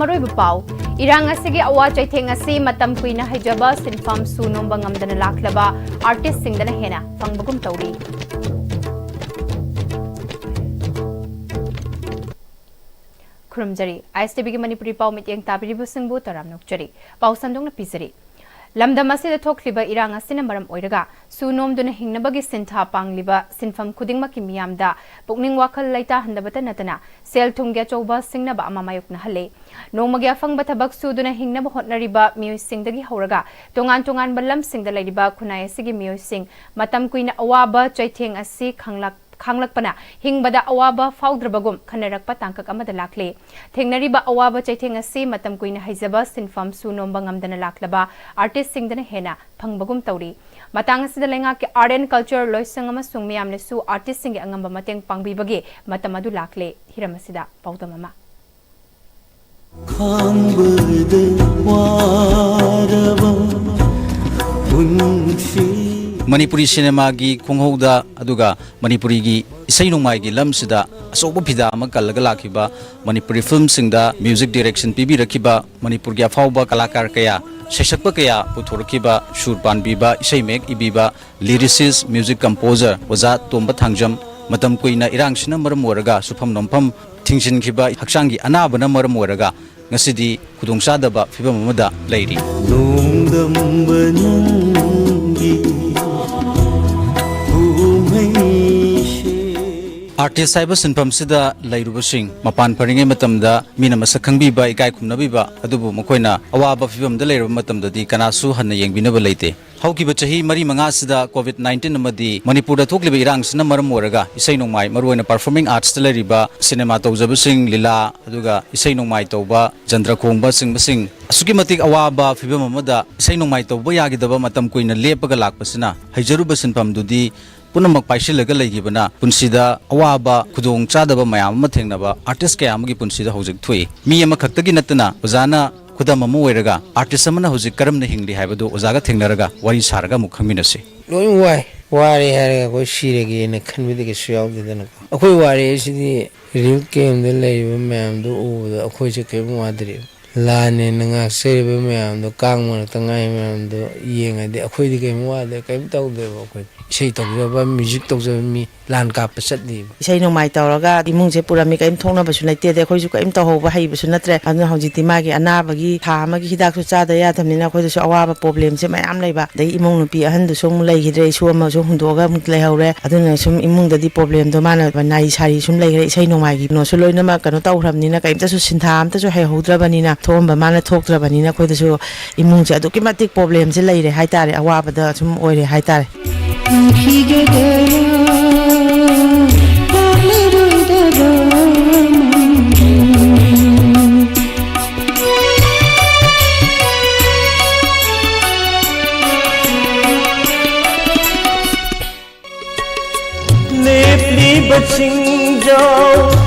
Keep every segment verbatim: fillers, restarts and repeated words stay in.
ꯃꯔꯨꯑꯣꯏꯕ ꯄꯥꯎ꯫ ꯏꯔꯥꯡ ꯑꯁꯤꯒꯤ ꯑꯋꯥ ꯆꯩꯊꯦꯡ ꯑꯁꯤ ꯃꯇꯝ ꯀꯨꯏꯅ ꯍꯩꯖꯕ ꯁꯤꯟꯐꯝ ꯁꯨ ꯅꯣꯝꯕ ꯉꯝꯗꯅ ꯂꯥꯛꯂꯕ artistꯁꯤꯡꯗꯅ ꯍꯦꯟꯅ ꯐꯪꯕꯒꯨꯝ ꯇꯧꯔꯤ꯫ ꯈꯨꯔꯨꯝꯖꯔꯤ꯫ ISTVꯒꯤ ꯃꯅꯤꯄꯨꯔꯤ ꯄꯥꯎ ꯃꯤꯠꯌꯦꯡ ꯇꯥꯕꯤꯔꯤꯕꯁꯤꯡꯕꯨ ꯇꯔꯥꯝꯅ ꯑꯣꯛꯆꯔꯤ꯫ ꯄꯥꯎ ꯁꯟꯗꯣꯛꯅ ꯄꯤꯖꯔꯤ꯫ ꯂꯝꯗꯝ ꯑꯁꯤꯗ ꯊꯣꯛꯂꯤꯕ ꯏꯔꯥꯡ ꯑꯁꯤꯅ ꯃꯔꯝ ꯑꯣꯏꯔꯒ ꯁꯨ ꯅꯣꯝꯗꯨꯅ ꯍꯤꯡꯅꯕꯒꯤ ꯁꯤꯟꯊꯥ ꯄꯥꯡꯂꯤꯕ ꯁꯤꯟꯐꯝ ꯈꯨꯗꯤꯡꯃꯛꯀꯤ ꯃꯤꯌꯥꯝꯗ ꯄꯨꯛꯅꯤꯡ ꯋꯥꯈꯜ ꯂꯩꯇꯥꯍꯟꯗꯕꯇ ꯅꯠꯇꯅ ꯁꯦꯜ ꯊꯨꯝꯒꯤ ꯑꯆꯧꯕ ꯁꯤꯡꯅꯕ ꯑꯃ ꯃꯥꯌꯣꯛꯅꯍꯜꯂꯦ꯫ ꯅꯣꯡꯃꯒꯤ ꯑꯐꯪꯕ ꯊꯕꯛ ꯁꯨꯗꯨꯅ ꯍꯤꯡꯅꯕ ꯍꯣꯠꯅꯔꯤꯕ ꯃꯤꯑꯣꯏꯁꯤꯡꯗꯒꯤ ꯍꯧꯔꯒ ꯇꯣꯉꯥꯟ ꯇꯣꯉꯥꯟꯕ ꯂꯝꯁꯤꯡꯗ ꯂꯩꯔꯤꯕ ꯈꯨꯟꯅꯥꯏ ꯑꯁꯤꯒꯤ ꯃꯤꯑꯣꯏꯁꯤꯡ ꯃꯇꯝ ꯀꯨꯏꯅ ꯑꯋꯥꯕ ꯆꯩꯊꯦꯡ ꯑꯁꯤ ꯈꯥꯡꯂꯛ-, ꯈꯥꯡꯂꯛꯄꯅ ꯍꯤꯡꯕꯗ ꯑꯋꯥꯕ ꯐꯥꯎꯗ꯭ꯔꯕꯒꯨꯝ ꯈꯟꯅꯔꯛꯄ ꯇꯥꯡꯀꯛ ꯑꯃꯗ ꯂꯥꯛꯂꯦ꯫ ꯊꯦꯡꯅꯔꯤꯕ ꯑꯋꯥꯕ ꯆꯩꯊꯦꯡ ꯑꯁꯤ ꯃꯇꯝ ꯀꯨꯏꯅ ꯍꯩꯖꯕ ꯁꯤꯟꯐꯝ ꯁꯨ ꯅꯣꯝꯕ ꯉꯝꯗꯅ ꯂꯥꯛꯂꯕ artistꯁꯤꯡꯗꯅ ꯍꯦꯟꯅ ꯐꯪꯕꯒꯨꯝ ꯇꯧꯔꯤ꯫ ꯃꯇꯥꯡ ꯑꯁꯤꯗ ꯂꯩꯉꯥꯛꯀꯤ Art and Culture ꯂꯣꯏꯁꯪ ꯑꯃꯁꯨꯡ ꯃꯤꯌꯥꯝꯅꯁꯨ artistꯁꯤꯡꯒꯤ ꯑꯉꯝꯕ ꯃꯇꯦꯡ ꯄꯥꯡꯕꯤꯕꯒꯤ ꯃꯇꯝ ꯑꯗꯨ ꯂꯥꯛꯂꯦ꯫ ꯍꯤꯔꯝ ꯑꯁꯤꯗ ꯄꯥꯎꯗꯝ ꯑꯃ꯫ ꯈꯥꯡꯕꯗ ꯋꯥꯔꯕ ꯄꯨꯟꯁꯤ꯫ ꯃꯅꯤꯄꯨꯔꯤ ꯁꯤꯅꯦꯃꯥꯒꯤ ꯈꯣꯡꯍꯧꯗ ꯑꯗꯨꯒ ꯃꯅꯤꯄꯨꯔꯤꯒꯤ ꯏꯁꯩ ꯅꯣꯡꯃꯥꯏꯒꯤ ꯂꯝꯁꯤꯗ ꯑꯆꯧꯕ ꯐꯤꯗꯥ ꯑꯃ ꯀꯜꯂꯒ ꯂꯥꯛꯈꯤꯕ, ꯃꯅꯤꯄꯨꯔꯤ filmꯁꯤꯡꯗ music direction ꯄꯤꯕꯤꯔꯛꯈꯤꯕ, ꯃꯅꯤꯄꯨꯔꯒꯤ ꯑꯐꯥꯎꯕ ꯀꯂꯥꯀꯥꯔ ꯀꯌꯥ, ꯁꯩꯁꯛꯄ ꯀꯌꯥ ꯄꯨꯊꯣꯔꯛꯈꯤꯕ, ꯁꯨꯔ ꯄꯥꯟꯕꯤꯕ, ꯏꯁꯩ ꯃꯌꯦꯛ ꯏꯕꯤꯕ, lyricist, music composer ꯑꯣꯖꯥ ꯇꯣꯝꯕ ꯊꯥꯡꯖꯝ, ꯃꯇꯝ ꯀꯨꯏꯅ ꯏꯔꯥꯡꯁꯤꯅ ꯃꯔꯝ ꯑꯣꯏꯔꯒ ꯁꯨꯐꯝ ꯅꯣꯝꯐꯝ ꯊꯤꯡꯖꯤꯟꯈꯤꯕ, ꯍꯛꯆꯥꯡꯒꯤ ꯑꯅꯥꯕꯅ ꯃꯔꯝ ꯑꯣꯏꯔꯒ ꯉꯁꯤꯗꯤ ꯈꯨꯗꯣꯡꯆꯥꯗꯕ ꯐꯤꯕꯝ ꯑꯃꯗ ꯂꯩꯔꯤ꯫ ꯅꯣꯡꯗꯝꯕ ꯅꯪꯒꯤ ꯀꯨꯝꯍꯩꯁꯦ꯫ Artist ꯍꯥꯏꯕ ꯁꯤꯟꯐꯝꯁꯤꯗ ꯂꯩꯔꯨꯕꯁꯤꯡ ꯃꯄꯥꯟ ꯐꯔꯤꯉꯩ ꯃꯇꯝꯗ ꯃꯤꯅ ꯃꯁꯛ ꯈꯪꯕꯤꯕ, ꯏꯀꯥꯏ ꯈꯨꯝꯅꯕꯤꯕ, ꯑꯗꯨꯕꯨ ꯃꯈꯣꯏꯅ ꯑꯋꯥꯕ ꯐꯤꯕꯝꯗ ꯂꯩꯔꯕ ꯃꯇꯝꯗꯗꯤ ꯀꯅꯥꯁꯨ ꯍꯟꯅ ꯌꯦꯡꯕꯤꯅꯕ ꯂꯩꯇꯦ꯫ ꯍꯧꯈꯤꯕ ꯆꯍꯤ ꯃꯔꯤ ꯃꯉꯥꯁꯤꯗ COVID nineteen ꯑꯃꯗꯤ ꯃꯅꯤꯄꯨꯔꯗ ꯊꯣꯛꯂꯤꯕ ꯏꯔꯥꯡꯁꯤꯅ ꯃꯔꯝ ꯑꯣꯏꯔꯒ ꯏꯁꯩ ꯅꯣꯡꯃꯥꯏ, ꯃꯔꯨꯑꯣꯏꯅ performing artsꯇ ꯂꯩꯔꯤꯕ ꯁꯤꯅꯦꯃꯥ ꯇꯧꯖꯕꯁꯤꯡ, ꯂꯤꯂꯥ, ꯑꯗꯨꯒ ꯏꯁꯩ ꯅꯣꯡꯃꯥꯏ ꯇꯧꯕ, ꯖꯟꯇ꯭ꯔ ꯈꯣꯡꯕꯆꯤꯡꯕꯁꯤꯡ, ꯑꯁꯨꯛꯀꯤ ꯃꯇꯤꯛ ꯑꯋꯥꯕ ꯐꯤꯕꯝ ꯑꯃꯗ ꯏꯁꯩ ꯅꯣꯡꯃꯥꯏ ꯇꯧꯕ ꯌꯥꯈꯤꯗꯕ ꯃꯇꯝ ꯀꯨꯏꯅ ꯂꯦꯞꯄꯒ ꯂꯥꯛꯄꯁꯤꯅ ꯍꯩꯖꯔꯨꯕ ꯁꯤꯟꯐꯝꯗꯨꯗꯤ ꯄꯨꯝꯅꯃꯛ ꯄꯥꯏꯁꯤꯜꯂꯒ ꯂꯩꯈꯤꯕꯅ ꯄꯨꯟꯁꯤꯗ ꯑꯋꯥꯕ, ꯈꯨꯗꯣꯡ ꯆꯥꯗꯕ ꯃꯌꯥꯝ ꯑꯃ ꯊꯦꯡꯅꯕ artist ꯀꯌꯥ ꯑꯃꯒꯤ ꯄꯨꯟꯁꯤꯗ ꯍꯧꯖꯤꯛ ꯊꯣꯛꯏ꯫ ꯃꯤ ꯑꯃꯈꯛꯇꯒꯤ ꯅꯠꯇꯅ ꯑꯣꯖꯥꯅ ꯈꯨꯗꯝ ꯑꯃ ꯑꯣꯏꯔꯒ artist ꯑꯃꯅ ꯍꯧꯖꯤꯛ ꯀꯔꯝꯅ ꯍꯤꯡꯂꯤ ꯍꯥꯏꯕꯗꯨ ꯑꯣꯖꯥꯒ ꯊꯦꯡꯅꯔꯒ ꯋꯥꯔꯤ ꯁꯥꯔꯒ ꯑꯃꯨꯛ ꯈꯪꯃꯤꯟꯅꯁꯤ꯫ ꯂꯣꯏ ꯋꯥꯏ꯫ ꯋꯥꯔꯦ ꯍꯥꯏꯔꯒ ꯑꯩꯈꯣꯏ ꯁꯤꯔꯒꯦꯅ ꯈꯟꯕꯗꯤ ꯀꯩꯁꯨ ꯌꯥꯎꯗꯦꯗꯅꯀꯣ꯫ ꯑꯩꯈꯣꯏ ꯋꯥꯔꯦ ꯍꯥꯏꯁꯤꯗꯤ ꯔꯤꯂꯤꯐ ꯀꯦꯝꯗ ꯂꯩꯔꯤꯕ ꯃꯌꯥꯝꯗꯣ ꯎꯕꯗ ꯑꯩꯈꯣꯏꯁꯦ ꯀꯔꯤꯝ ꯋꯥꯗ꯭ꯔꯦꯕ꯫ ꯂꯥꯟꯅꯦꯅ ꯉꯥꯛꯆꯔꯤꯕ ꯃꯌꯥꯝꯗꯣ, ꯀꯥꯡ ꯃꯔꯛꯇ ꯉꯥꯏ ꯃꯌꯥꯝꯗꯣ ꯌꯦꯡꯉꯗꯤ ꯑꯩꯈꯣꯏꯗꯤ ꯀꯔꯤꯝ ꯋꯥꯗꯦ, ꯀꯔꯤꯝ ꯇꯧꯗꯦꯕ꯫ ꯑꯩꯈꯣꯏ ꯏꯁꯩ ꯇꯧꯖꯕ, ꯃ꯭ꯌꯨꯖꯤꯛ ꯇꯧꯖꯕ ꯃꯤ ꯂꯥꯟ ꯀꯥꯞꯄ ꯆꯠꯂꯤꯕ꯫ ꯏꯁꯩ ꯅꯣꯡꯃꯥꯏ ꯇꯧꯔꯒ ꯏꯃꯨꯡꯁꯦ ꯄꯨꯔꯝꯃꯤ, ꯀꯔꯤꯝ ꯊꯣꯛꯅꯕꯁꯨ ꯂꯩꯇꯦ꯫ ꯑꯗꯩ ꯑꯩꯈꯣꯏꯁꯨ ꯀꯔꯤꯝ ꯇꯧꯍꯧꯕ ꯍꯩꯕꯁꯨ ꯅꯠꯇ꯭ꯔꯦ꯫ ꯑꯗꯨꯅ ꯍꯧꯖꯤꯛꯇꯤ ꯃꯥꯒꯤ ꯑꯅꯥꯕꯒꯤ ꯊꯥ ꯑꯃꯒꯤ ꯍꯤꯗꯥꯛꯁꯨ ꯆꯥꯗ ꯌꯥꯗꯕꯅꯤꯅ ꯑꯩꯈꯣꯏꯗꯁꯨ ꯑꯋꯥꯕ ꯄ꯭ꯔꯣꯕ꯭ꯂꯦꯝꯁꯦ ꯃꯌꯥꯝ ꯂꯩꯕ꯫ ꯑꯗꯩ ꯏꯃꯧ ꯅꯨꯄꯤ ꯑꯍꯟꯗꯨꯁꯨ ꯑꯃꯨꯛ ꯂꯩꯈꯤꯗ꯭ꯔꯦ, ꯏꯁꯨ ꯑꯃꯁꯨ ꯍꯨꯟꯗꯣꯛꯑꯒ ꯑꯃꯨꯛ ꯂꯩꯍꯧꯔꯦ꯫ ꯑꯗꯨꯅ ꯁꯨꯝ ꯏꯃꯨꯡꯗꯗꯤ ꯄ꯭ꯔꯣꯕ꯭ꯂꯦꯝꯗꯣ ꯃꯥꯅ ꯅꯥꯔꯤ ꯁꯥꯔꯤ ꯁꯨꯝ ꯂꯩꯈ꯭ꯔꯦ꯫ ꯏꯁꯩ ꯅꯣꯡꯃꯥꯏꯒꯤ ꯀꯩꯅꯣꯁꯨ ꯂꯣꯏꯅꯃꯛ ꯀꯩꯅꯣ ꯇꯧꯈ꯭ꯔꯕꯅꯤꯅ ꯀꯔꯤꯝꯇꯁꯨ ꯁꯤꯟꯊꯥ ꯑꯝꯇꯁꯨ ꯍꯩꯍꯧꯗ꯭ꯔꯕꯅꯤꯅ, ꯊꯣꯛꯑꯝꯕ ꯃꯥꯅ ꯊꯣꯛꯇ꯭ꯔꯕꯅꯤꯅ ꯑꯩꯈꯣꯏꯗꯁꯨ ꯏꯃꯨꯡꯁꯦ ꯑꯗꯨꯛꯀꯤ ꯃꯇꯤꯛ ꯄ꯭ꯔꯣꯕ꯭ꯂꯦꯝꯁꯦ ꯂꯩꯔꯦ ꯍꯥꯏꯇꯥꯔꯦ, ꯑꯋꯥꯕꯗ ꯁꯨꯝ ꯑꯣꯏꯔꯦ ꯍꯥꯏꯇꯥꯔꯦ꯫ ꯂꯦꯞꯂꯤꯕ ꯆꯤꯡꯖꯥꯎ,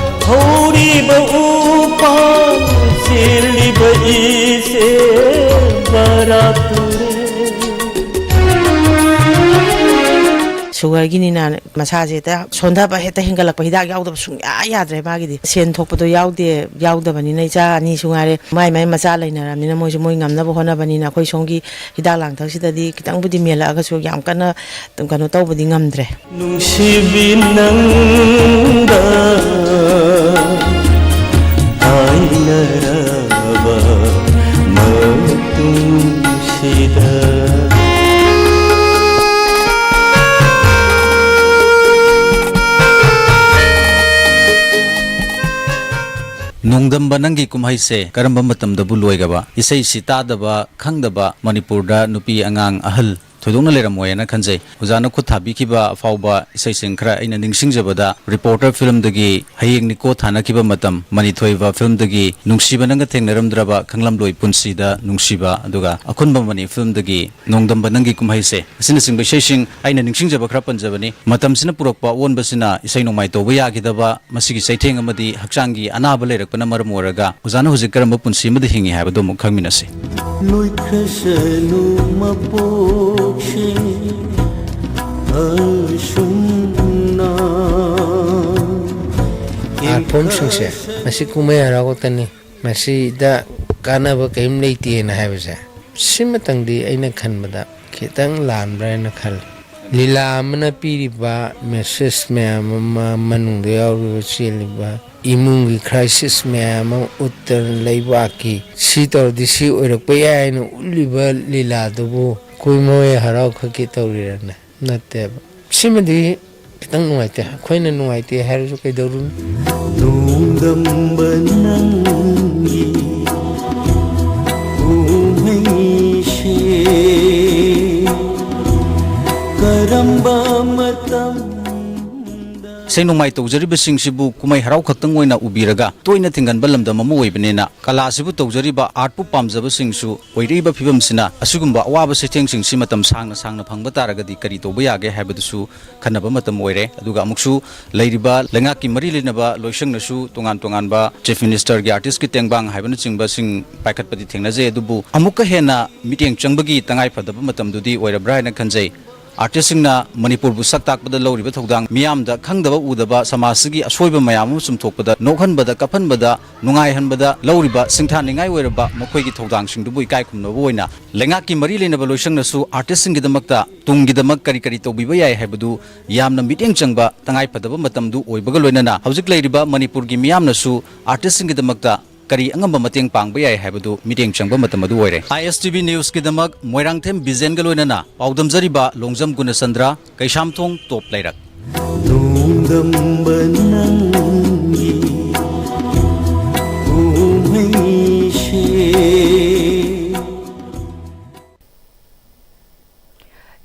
ꯍꯧꯔꯤꯕ ꯎꯄꯥꯜ, ꯆꯦꯜꯂꯤꯕ ꯏꯆꯦ ꯕꯔꯥ ꯇꯨꯔꯦ꯫ ꯁꯨꯒꯔꯒꯤꯅꯤꯅ ꯃꯁꯥꯁꯦ ꯍꯦꯛꯇ ꯁꯣꯟꯊꯕ, ꯍꯦꯛꯇ ꯍꯦꯟꯒꯠꯂꯛꯄ, ꯍꯤꯗꯥꯛ ꯌꯥꯎꯗꯕ ꯁꯨꯡꯌꯥ ꯌꯥꯗ꯭ꯔꯦ ꯃꯥꯒꯤꯗꯤ꯫ ꯁꯦꯟ ꯊꯣꯛꯄꯗꯣ ꯌꯥꯎꯗꯦ, ꯌꯥꯎꯗꯕꯅꯤꯅ ꯏꯆꯥ ꯑꯅꯤꯁꯨ ꯉꯥꯏꯔꯦ, ꯃꯥꯏ ꯃꯥꯏ ꯃꯆꯥ ꯂꯩꯅꯔꯕꯅꯤꯅ ꯃꯣꯏꯁꯨ ꯃꯣꯏ ꯉꯝꯅꯕ ꯍꯣꯠꯅꯕꯅꯤꯅ ꯑꯩꯈꯣꯏ ꯁꯣꯝꯒꯤ ꯍꯤꯗꯥꯛ ꯂꯥꯡꯊꯛꯁꯤꯗꯗꯤ ꯈꯤꯇꯪꯕꯨꯗꯤ ꯃꯦꯜꯂꯛꯑꯒꯁꯨ ꯌꯥꯝ ꯀꯟꯅ ꯀꯩꯅꯣ ꯇꯧꯕꯗꯤ ꯉꯝꯗ꯭ꯔꯦ꯫ ꯅꯨꯡꯁꯤꯕꯤ ꯅꯪꯒ ꯀꯥꯏꯅꯔꯕ ꯃꯇꯨꯡꯁꯤꯗ꯫ ꯅꯣꯡꯗꯝꯕ ꯅꯪꯒꯤ ꯀꯨꯝꯍꯩꯁꯦ ꯀꯔꯝꯕ ꯃꯇꯝꯗꯕꯨ ꯂꯣꯏꯒꯕ? ꯏꯁꯩꯁꯤ ꯇꯥꯗꯕ, ꯈꯪꯗꯕ ꯃꯅꯤꯄꯨꯔꯗ ꯅꯨꯄꯤ, ꯑꯉꯥꯡ, ꯑꯍꯜ ꯊꯣꯏꯗꯣꯛꯅ ꯂꯩꯔꯝꯃꯣꯏꯅ ꯈꯟꯖꯩ꯫ ꯑꯣꯖꯥꯅ ꯈꯨꯠ ꯊꯥꯕꯤꯈꯤꯕ ꯑꯐꯥꯎꯕ ꯏꯁꯩꯁꯤꯡ ꯈꯔ ꯑꯩꯅ ꯅꯤꯡꯁꯤꯡꯖꯕꯗ, ꯔꯤꯄꯣꯔꯇꯔ ꯐꯤꯂꯝꯗꯒꯤ ꯍꯌꯦꯡꯅꯤꯀꯣ ꯊꯥꯅꯈꯤꯕ ꯃꯇꯝ, ꯃꯅꯤꯊꯣꯏꯕ ꯐꯤꯂꯝꯗꯒꯤ ꯅꯨꯡꯁꯤꯕ ꯅꯪꯒ ꯊꯦꯡꯅꯔꯝꯗ꯭ꯔꯕ ꯈꯪꯂꯝꯂꯣꯏ ꯄꯨꯟꯁꯤꯗ ꯅꯨꯡꯁꯤꯕ, ꯑꯗꯨꯒ ꯑꯈꯨꯟꯕ ꯃꯅꯤ ꯐꯤꯂꯝꯗꯒꯤ ꯅꯣꯡꯗꯝꯕ ꯅꯪꯒꯤ ꯀꯨꯝꯍꯩꯁꯦ ꯑꯁꯤꯅꯆꯤꯡꯕ ꯏꯁꯩꯁꯤꯡ ꯑꯩꯅ ꯅꯤꯡꯁꯤꯡꯖꯕ ꯈꯔ ꯄꯟꯖꯕꯅꯤ꯫ ꯃꯇꯝꯁꯤꯅ ꯄꯨꯔꯛꯄ ꯑꯑꯣꯟꯕꯁꯤꯅ ꯏꯁꯩ ꯅꯣꯡꯃꯥꯏ ꯇꯧꯕ ꯌꯥꯈꯤꯗꯕ, ꯃꯁꯤꯒꯤ ꯆꯩꯊꯦꯡ ꯑꯃꯗꯤ ꯍꯛꯆꯥꯡꯒꯤ ꯑꯅꯥꯕ ꯂꯩꯔꯛꯄꯅ ꯃꯔꯝ ꯑꯣꯏꯔꯒ ꯑꯣꯖꯥꯅ ꯍꯧꯖꯤꯛ ꯀꯔꯝꯕ ꯄꯨꯟꯁꯤ ꯑꯃꯗ ꯍꯤꯡꯉꯤ ꯍꯥꯏꯕꯗꯨ ꯑꯃꯨꯛ ꯈꯪꯃꯤꯟꯅꯁꯤ꯫ ꯂꯣꯏꯈ꯭ꯔꯁꯅꯨ ꯃꯄꯣꯛꯁꯦ, ꯑꯥꯔꯠ ꯐꯣꯝꯁꯤꯡꯁꯦ ꯃꯁꯤ ꯀꯨꯝꯍꯩ ꯍꯔꯥꯎ ꯈꯛꯇꯅꯤ, ꯃꯁꯤꯗ ꯀꯥꯟꯅꯕ ꯀꯔꯤꯝ ꯂꯩꯇꯦꯅ ꯍꯥꯏꯕꯁꯦ, ꯁꯤꯃꯇꯪꯗꯤ ꯑꯩꯅ ꯈꯟꯕꯗ ꯈꯤꯇꯪ ꯂꯥꯟꯕ꯭ꯔꯥ ꯍꯥꯏꯅ ꯈꯜꯂꯤ꯫ ꯂꯤꯂꯥ ꯑꯃꯅ ꯄꯤꯔꯤꯕ ꯃꯦꯁꯦꯖ ꯃꯌꯥꯝ ꯑꯃ, ꯃꯅꯨꯡꯗ ꯌꯥꯎꯔꯤꯕ, ꯆꯦꯜꯂꯤꯕ ꯏꯃꯨꯡꯒꯤ ꯀ꯭ꯔꯥꯏꯁꯤꯁ ꯃꯌꯥꯝ ꯑꯃ ꯎꯠꯇꯅ, ꯂꯩꯕꯥꯛꯀꯤ ꯁꯤ ꯇꯧꯔꯗꯤ ꯁꯤ ꯑꯣꯏꯔꯛꯄ ꯌꯥꯏ ꯍꯥꯏꯅ ꯎꯠꯂꯤꯕ ꯂꯤꯂꯥꯗꯨꯕꯨ ꯀꯨꯝꯍꯩ ꯍꯔꯥꯎ ꯈꯛꯀꯤ ꯇꯧꯔꯤꯔꯅꯦ? ꯅꯠꯇꯦꯕ꯫ ꯁꯤꯃꯗꯤ ꯈꯤꯇꯪ ꯅꯨꯡꯉꯥꯏꯇꯦ꯫ ꯑꯩꯈꯣꯏꯅ ꯅꯨꯡꯉꯥꯏꯇꯦ ꯍꯥꯏꯔꯁꯨ ꯀꯩꯗꯧꯔꯨꯅꯤ? ꯅꯣꯡꯗꯝꯕ ꯅꯪꯒꯤ ꯀꯨꯝꯍꯩꯁꯦ ꯀꯔꯝꯕ ꯃꯇꯝ ꯏꯁꯩ ꯅꯣꯡꯃꯥꯏ ꯇꯧꯖꯔꯤꯕꯁꯤꯡꯁꯤꯕꯨ ꯀꯨꯝꯍꯩ ꯍꯔꯥꯎ ꯈꯛꯇꯪ ꯑꯣꯏꯅ ꯎꯕꯤꯔꯒ ꯇꯣꯏꯅ ꯊꯤꯡꯒꯟꯕ ꯂꯝꯗꯝ ꯑꯃ ꯑꯣꯏꯕꯅꯤꯅ, ꯀꯂꯥꯁꯤꯕꯨ ꯇꯧꯖꯔꯤꯕ, ꯑꯥꯔꯠꯄꯨ ꯄꯥꯝꯖꯕꯁꯤꯡꯁꯨ ꯑꯣꯏꯔꯛꯏꯕ ꯐꯤꯕꯝꯁꯤꯅ, ꯑꯁꯤꯒꯨꯝꯕ ꯑꯋꯥꯕ ꯆꯩꯊꯦꯡꯁꯤꯡꯁꯤ ꯃꯇꯝ ꯁꯥꯡꯅ ꯁꯥꯡꯅ ꯐꯪꯕ ꯇꯥꯔꯒꯗꯤ ꯀꯔꯤ ꯇꯧꯕ ꯌꯥꯒꯦ ꯍꯥꯏꯕꯗꯨꯁꯨ ꯈꯟꯅꯕ ꯃꯇꯝ ꯑꯣꯏꯔꯦ꯫ ꯑꯗꯨꯒ ꯑꯃꯨꯛꯁꯨ ꯂꯩꯔꯤꯕ ꯂꯩꯉꯥꯛꯀꯤ ꯃꯔꯤ ꯂꯩꯅꯕ ꯂꯣꯏꯁꯪꯅꯁꯨ ꯇꯣꯉꯥꯟ ꯇꯣꯉꯥꯟꯕ ꯆꯤꯐ ꯃꯤꯅꯤꯁꯇꯔꯒꯤ ꯑꯥꯔꯇꯤꯁꯀꯤ ꯇꯦꯡꯕꯥꯡ ꯍꯥꯏꯕꯅꯆꯤꯡꯕꯁꯤꯡ ꯄꯥꯏꯈꯠꯄꯗꯤ ꯊꯦꯡꯅꯖꯩ, ꯑꯗꯨꯕꯨ ꯑꯃꯨꯛꯀ ꯍꯦꯟꯅ ꯃꯤꯠꯌꯦꯡ ꯆꯪꯕꯒꯤ ꯇꯉꯥꯏ ꯐꯗꯕ ꯃꯇꯝꯗꯨꯗꯤ ꯑꯣꯏꯔꯕ꯭ꯔꯥ ꯍꯥꯏꯅ ꯈꯟꯖꯩ꯫ ꯑꯥꯔꯇꯤꯁꯁꯤꯡꯅ ꯃꯅꯤꯄꯨꯔꯕꯨ ꯁꯛ ꯇꯥꯛꯄꯗ ꯂꯧꯔꯤꯕ ꯊꯧꯗꯥꯡ, ꯃꯤꯌꯥꯝꯗ ꯈꯪꯗꯕ ꯎꯗꯕ, ꯁꯃꯥꯖꯁꯤꯒꯤ ꯑꯁꯣꯏꯕ ꯃꯌꯥꯝ ꯑꯃ ꯆꯨꯝꯊꯣꯛꯄꯗ, ꯅꯣꯛꯍꯟꯕꯗ, ꯀꯞꯍꯟꯕꯗ, ꯅꯨꯡꯉꯥꯏꯍꯟꯕꯗ ꯂꯧꯔꯤꯕ ꯁꯤꯡꯊꯥꯅꯤꯡꯉꯥꯏ ꯑꯣꯏꯔꯕ ꯃꯈꯣꯏꯒꯤ ꯊꯧꯗꯥꯡꯁꯤꯡꯗꯨꯕꯨ ꯏꯀꯥꯏ ꯈꯨꯝꯅꯕ ꯑꯣꯏꯅ ꯂꯩꯉꯥꯛꯀꯤ ꯃꯔꯤ ꯂꯩꯅꯕ ꯂꯣꯏꯁꯪꯅꯁꯨ ꯑꯥꯔꯇꯤꯁꯁꯤꯡꯒꯤꯗꯃꯛꯇ ꯇꯨꯡꯒꯤꯗꯃꯛ ꯀꯔꯤ ꯀꯔꯤ ꯇꯧꯕꯤꯕ ꯌꯥꯏ ꯍꯥꯏꯕꯗꯨ ꯌꯥꯝꯅ ꯃꯤꯠꯌꯦꯡ ꯆꯪꯕ ꯇꯉꯥꯏ ꯐꯗꯕ ꯃꯇꯝꯗꯨ ꯑꯣꯏꯕꯒ ꯂꯣꯏꯅꯅ ꯍꯧꯖꯤꯛ ꯂꯩꯔꯤꯕ ꯃꯅꯤꯄꯨꯔꯒꯤ ꯃꯤꯌꯥꯝꯅꯁꯨ ꯑꯥꯔꯇꯤꯁꯁꯤꯡꯒꯤꯗꯃꯛꯇ ꯀꯔꯤ ꯑꯉꯝꯕ ꯃꯇꯦꯡ ꯄꯥꯡꯕ ꯌꯥꯏ ꯍꯥꯏꯕꯗꯨ ꯃꯤꯠꯌꯦꯡ ꯆꯪꯕ ꯃꯇꯝ ꯑꯗꯨ ꯑꯣꯏꯔꯦ꯫ ꯑꯥꯏ ꯑꯦꯁ ꯇꯤ ꯚꯤ ꯅ꯭ꯌꯨꯁꯀꯤꯗꯃꯛ ꯃꯣꯏꯔꯥꯡꯊꯦꯝ ꯕꯤꯖꯦꯟꯒ ꯂꯣꯏꯅꯅ ꯄꯥꯎꯗꯝꯖꯔꯤꯕ ꯂꯣꯡꯖꯝ ꯒꯨꯅꯆꯟꯗ꯭ꯔ, ꯀꯩꯁꯥꯝꯊꯣꯡ ꯇꯣꯞ ꯂꯩꯔꯛ꯫ ꯅꯣꯡꯗꯝꯕ ꯅꯪꯒꯤ ꯀꯨꯝꯍꯩꯁꯦ꯫